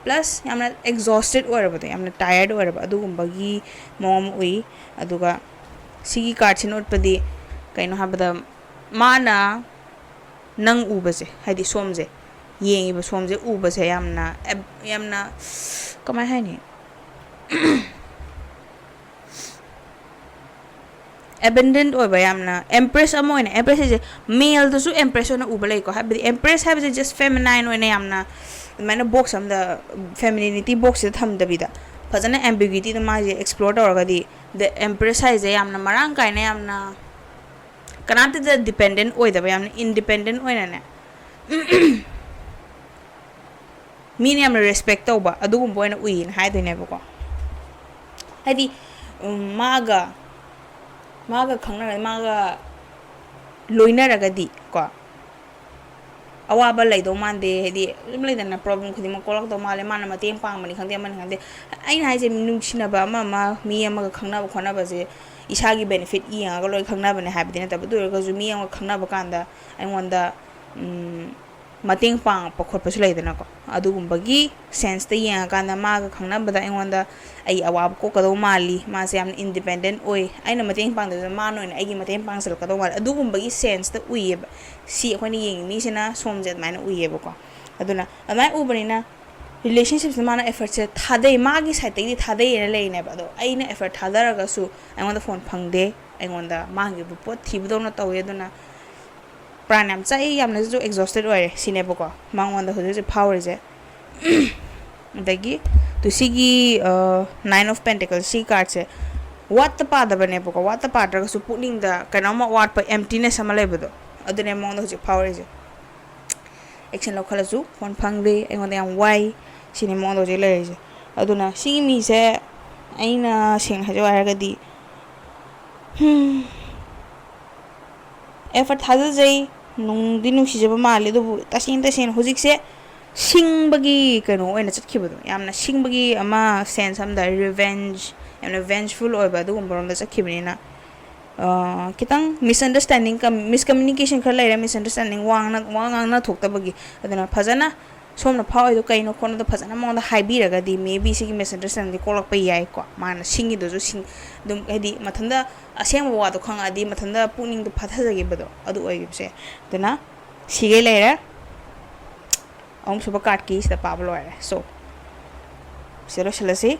ꯄ꯭ꯂꯁ ꯌꯥꯝꯅ ꯑꯦꯛꯖꯣꯁꯇꯦꯠ ꯑꯣꯏꯔꯕꯗꯣ, ꯌꯥꯝꯅ ꯇꯥꯌꯔꯗ ꯑꯣꯏꯔꯕ ꯑꯗꯨꯒꯨꯝꯕꯒꯤ ꯃꯑꯣꯡ ꯑꯃ ꯎꯏ꯫ ꯑꯗꯨꯒ ꯁꯤꯒꯤ ꯀꯥꯔꯠꯁꯤꯅ ꯎꯠꯄꯗꯤ ꯀꯩꯅꯣ ꯍꯥꯏꯕꯗ, ꯃꯥꯅ ꯅꯪ ꯎꯕꯁꯦ, ꯍꯥꯏꯗꯤ ꯁꯣꯝꯁꯦ, ꯌꯦꯡꯉꯤꯕ ꯁꯣꯝꯁꯦ ꯎꯕꯁꯦ ꯌꯥꯝꯅ ꯑꯦꯕ-, ꯌꯥꯝꯅ ꯀꯃꯥꯏ ꯍꯥꯏꯅꯤ, ꯑꯦꯕꯦꯟꯗꯟ ꯑꯣꯏꯕ, ꯌꯥꯝꯅ ꯑꯦꯝꯄ꯭ꯔꯦꯁ ꯑꯃ ꯑꯣꯏꯅ, ꯑꯦꯝꯄ꯭ꯔꯦꯁ ꯍꯥꯏꯁꯦ ꯃꯦꯜꯗꯁꯨ ꯑꯦꯝꯄ꯭ꯔꯦꯁ ꯑꯣꯏꯅ ꯎꯕ ꯂꯩꯀꯣ, ꯍꯥꯏꯕꯗꯤ ꯑꯦꯝꯄ꯭ꯔꯦꯁ ꯍꯥꯏꯕꯁꯦ ꯖꯁ ꯐꯦꯃꯤꯅꯥꯏꯟ ꯑꯣꯏꯅ ꯌꯥꯝꯅ ꯑꯗꯨꯃꯥꯏꯅ ꯕꯣꯛꯁ ꯑꯃꯗ, ꯐꯦꯃꯤꯅꯤꯅꯤꯇꯤ ꯕꯣꯛꯁꯁꯤꯗ ꯊꯝꯗꯕꯤꯗ ꯐꯖꯅ ꯑꯦꯝꯕꯤꯒ꯭ꯌꯨꯇꯤꯗ ꯃꯥꯁꯦ ꯑꯦꯛꯁꯄ꯭ꯂꯣꯔ ꯇꯧꯔꯒꯗꯤ, ꯗ ꯑꯦꯝꯄ꯭ꯔꯦꯁ ꯍꯥꯏꯁꯦ ꯌꯥꯝꯅ ꯃꯔꯥꯡ ꯀꯥꯏꯅ, ꯌꯥꯝꯅ ꯀꯅꯥꯝꯇꯗ ꯗꯤꯄꯦꯟꯗꯦꯟ ꯑꯣꯏꯗꯕ, ꯌꯥꯝꯅ ꯏꯟꯗꯤꯄꯦꯟꯗꯦꯟ ꯑꯣꯏꯅꯅꯦ, ꯃꯤꯅ ꯌꯥꯝꯅ ꯔꯦꯁꯄꯦꯛ ꯇꯧꯕ ꯑꯗꯨꯒꯨꯝꯕ ꯑꯣꯏꯅ ꯎꯏꯌꯦꯅ ꯍꯥꯏꯗꯣꯏꯅꯦꯕꯀꯣ꯫ ꯍꯥꯏꯗꯤ, ꯎꯝ, ꯃꯥꯒ, ꯃꯥꯒ ꯈꯪꯅꯔ-, ꯃꯥꯒ ꯂꯣꯏꯅꯔꯒꯗꯤ ꯀꯣ, ꯑꯋꯥꯕ ꯂꯩꯗꯧ ꯃꯥꯟꯗꯦ꯫ ꯍꯥꯏꯗꯤ ꯑꯗꯨꯝ ꯂꯩꯗꯅ, ꯄ꯭ꯔꯣꯕ꯭ꯂꯦꯝ ꯈꯨꯗꯤꯡꯃꯛ ꯀꯣꯛꯂꯛꯇꯧ ꯃꯥꯜꯂꯦ, ꯃꯥꯅ ꯃꯇꯦꯡ ꯄꯥꯡꯕꯅꯤ ꯈꯪꯗꯦ, ꯑꯃꯅꯤ ꯈꯪꯗꯦ꯫ ꯑꯩꯅ ꯍꯥꯏꯁꯦ, ꯅꯨꯡꯁꯤꯅꯕ ꯑꯃ ꯑꯃ, ꯃꯤ ꯑꯃꯒ ꯈꯪꯅꯕ ꯈꯣꯠꯅꯕꯁꯦ ꯏꯁꯥꯒꯤ ꯕꯦꯅꯤꯐꯤꯠ ꯌꯦꯡꯉꯒ ꯂꯣꯏ ꯈꯪꯅꯕꯅꯦ ꯍꯥꯏꯕꯗꯤ ꯅꯠꯇꯕ, ꯑꯗꯨ ꯑꯣꯏꯔꯒꯁꯨ ꯃꯤ ꯑꯃꯒ ꯈꯪꯅꯕ ꯀꯥꯟꯗ ꯑꯩꯉꯣꯟꯗ, ꯎꯝ, ꯃꯇꯦꯡ ꯄꯥꯡꯉꯛꯄ ꯈꯣꯠꯄꯁꯨ ꯂꯩꯗꯅꯀꯣ, ꯑꯗꯨꯒꯨꯝꯕꯒꯤ ꯁꯦꯟꯁꯇ ꯌꯦꯡꯉꯀꯥꯟꯗ ꯃꯥꯒ ꯈꯪꯅꯕꯗ ꯑꯩꯉꯣꯟꯗ ꯑꯩ ꯑꯋꯥꯕ ꯀꯣꯛꯀꯗꯧ ꯃꯥꯜꯂꯤ, ꯃꯥꯁꯦ ꯌꯥꯝꯅ ꯏꯟꯗꯤꯄꯦꯟꯗꯦꯟ ꯑꯣꯏ, ꯑꯩꯅ ꯃꯇꯦꯡ ꯄꯥꯡꯗꯕꯤꯗ ꯃꯥꯅ ꯑꯣꯏꯅ ꯑꯩꯒꯤ ꯃꯇꯦꯡ ꯄꯥꯡꯁꯤꯜꯂꯛꯀꯗꯧ ꯃꯥꯜꯂꯤ, ꯑꯗꯨꯒꯨꯝꯕꯒꯤ ꯁꯦꯟꯁꯇ ꯎꯏꯌꯦꯕ꯫ ꯁꯤ ꯑꯩꯈꯣꯏꯅ ꯌꯦꯡꯉꯤ ꯃꯤꯁꯤꯅ ꯁꯣꯝꯁꯦ ꯑꯗꯨꯃꯥꯏꯅ ꯎꯏꯌꯦꯕꯀꯣ꯫ ꯑꯗꯨꯅ ꯑꯗꯨꯃꯥꯏꯅ ꯎꯕꯅꯤꯅ ꯔꯤꯂꯦꯁꯟꯁꯤꯞꯁꯤꯗ ꯃꯥꯅ ꯑꯦꯐꯔꯠꯁꯦ ꯊꯥꯗꯩ, ꯃꯥꯒꯤ ꯁꯥꯏꯠꯇꯒꯤꯗꯤ ꯊꯥꯗꯩꯌꯦꯅ ꯂꯩꯔꯤꯅꯦꯕ꯫ ꯑꯗꯣ ꯑꯩꯅ ꯑꯦꯐꯔꯠ ꯊꯥꯗꯔꯒꯁꯨ ꯑꯩꯉꯣꯟꯗ ꯐꯣꯟ ꯐꯪꯗꯦ, ꯑꯩꯉꯣꯟꯗ ꯃꯥꯡꯈꯤꯕ ꯄꯣꯠ ꯊꯤꯕꯗꯧꯅ ꯇꯧꯋꯦ꯫ ꯑꯗꯨꯅ ꯄ꯭ꯔꯥꯟ ꯌꯥꯝ ꯆꯥꯏ, ꯌꯥꯝꯅꯁꯨ ꯑꯦꯛꯖꯣꯁꯇꯦꯠ ꯑꯣꯏꯔꯦ ꯁꯤꯅꯦꯕꯀꯣ ꯃꯉꯣꯟꯗ ꯍꯧꯖꯤꯛ ꯍꯧꯖꯤꯛ ꯐꯥꯎꯔꯤꯁꯦ꯫ ꯑꯗꯒꯤ ꯇꯨ ꯁꯤꯒꯤ, ꯅꯥꯏꯟ ꯑꯣꯐ ꯄꯦꯟꯇꯦꯀꯜꯁ ꯁꯤ ꯀꯥꯔꯠꯁꯦ ꯋꯥꯠꯇ ꯄꯥꯗꯕꯅꯦꯕꯀꯣ, ꯋꯥꯠꯇ ꯄꯥꯗ꯭ꯔꯒꯁꯨ ꯄꯨꯛꯅꯤꯡꯗ ꯀꯩꯅꯣꯝꯃ ꯋꯥꯠꯄ, ꯑꯦꯝꯇꯤꯅꯦꯁ ꯑꯃ ꯂꯩꯕꯗꯣ, ꯑꯗꯨꯅꯦ ꯃꯉꯣꯟꯗ ꯍꯧꯖꯤꯛ ꯐꯥꯎꯔꯤꯁꯦ꯫ ꯑꯦꯛꯁꯟ ꯂꯧꯈꯠꯂꯁꯨ ꯐꯣꯟ ꯐꯪꯗꯦ, ꯑꯩꯉꯣꯟꯗ ꯌꯥꯝ ꯋꯥꯏ, ꯁꯤꯅꯤ ꯃꯉꯣꯟꯗ ꯍꯧꯖꯤꯛ ꯂꯩꯔꯤꯁꯦ꯫ ꯑꯗꯨꯅ ꯁꯤꯒꯤ ꯃꯤꯁꯦ ꯑꯩꯅ ꯁꯦꯡꯅ ꯍꯥꯏꯖꯧ ꯍꯥꯏꯔꯒꯗꯤ, ꯍꯝ, ꯑꯦꯐꯔꯠ ꯊꯥꯗꯖꯩ, ꯅꯨꯡꯗꯤ ꯅꯨꯡꯁꯤꯖꯕ ꯃꯥꯜꯂꯦ, ꯑꯗꯨꯕꯨ ꯇꯁꯦꯡ ꯇꯁꯦꯡꯅ ꯍꯧꯖꯤꯛꯁꯦ ꯁꯤꯡꯕꯒꯤ ꯀꯩꯅꯣ ꯑꯣꯏꯅ ꯆꯠꯈꯤꯕꯗꯣ, ꯌꯥꯝꯅ ꯁꯤꯡꯕꯒꯤ ꯑꯃ ꯁꯦꯟꯁ ꯑꯃꯗ ꯔꯤꯚꯦꯟꯖ, ꯌꯥꯝꯅ ꯚꯦꯟꯖꯐꯨꯜ ꯑꯣꯏꯕ ꯑꯗꯨꯒꯨꯝꯕꯔꯣꯝꯗ ꯆꯠꯈꯤꯕꯅꯤꯅ, ꯑ, ꯈꯤꯇꯪ ꯃꯤꯁꯑꯟꯗꯔꯁꯇꯦꯟꯗꯤꯡ, ꯀꯝ-, ꯃꯤꯁꯀꯝꯃ꯭ꯌꯨꯅꯤꯀꯦꯁꯟ ꯈꯔ ꯂꯩꯔꯦ, ꯃꯤꯁꯑꯟꯗꯔꯁꯇꯦꯟꯗꯤꯡ, ꯋꯥ ꯉꯥꯡꯅ-, ꯋꯥ ꯉꯥꯡꯅ ꯊꯣꯛꯇꯕꯒꯤ꯫ ꯑꯗꯨꯅ ꯐꯖꯅ ꯁꯣꯝꯅ ꯐꯥꯎꯔꯤꯗꯣ ꯀꯩꯅꯣ ꯈꯣꯠꯅꯣꯗꯣ ꯐꯖꯅ ꯃꯉꯣꯟꯗ ꯍꯥꯏꯕꯤꯔꯒꯗꯤ maybe ꯁꯤꯒꯤ misunderstanding ꯀꯣꯛꯂꯛꯄ ꯌꯥꯏꯀꯣ꯫ ꯃꯥꯅ ꯁꯤꯡꯉꯤꯗꯨꯁꯨ ꯁꯤꯡ ꯑꯗꯨꯝ ꯍꯥꯏꯗꯤ ꯃꯊꯟꯇ ꯑꯁꯦꯡꯕ ꯋꯥꯗꯣ ꯈꯪꯉꯛꯑꯗꯤ ꯃꯊꯟꯇ ꯄꯨꯛꯅꯤꯡꯗꯣ ꯐꯥꯊꯖꯈꯤꯕꯗꯣ ꯑꯗꯨ ꯑꯣꯏꯈꯤꯕꯁꯦ꯫ ꯑꯗꯨꯅ ꯁꯤꯈꯩ ꯂꯩꯔꯦ꯫ ꯑꯍꯨꯝꯁꯨꯕ cardꯀꯤ ꯁꯤꯗ ꯄꯥꯕ ꯂꯣꯏꯔꯦ꯫ So ꯁꯤꯗ ꯂꯣꯏꯁꯤꯜꯂꯁꯤ꯫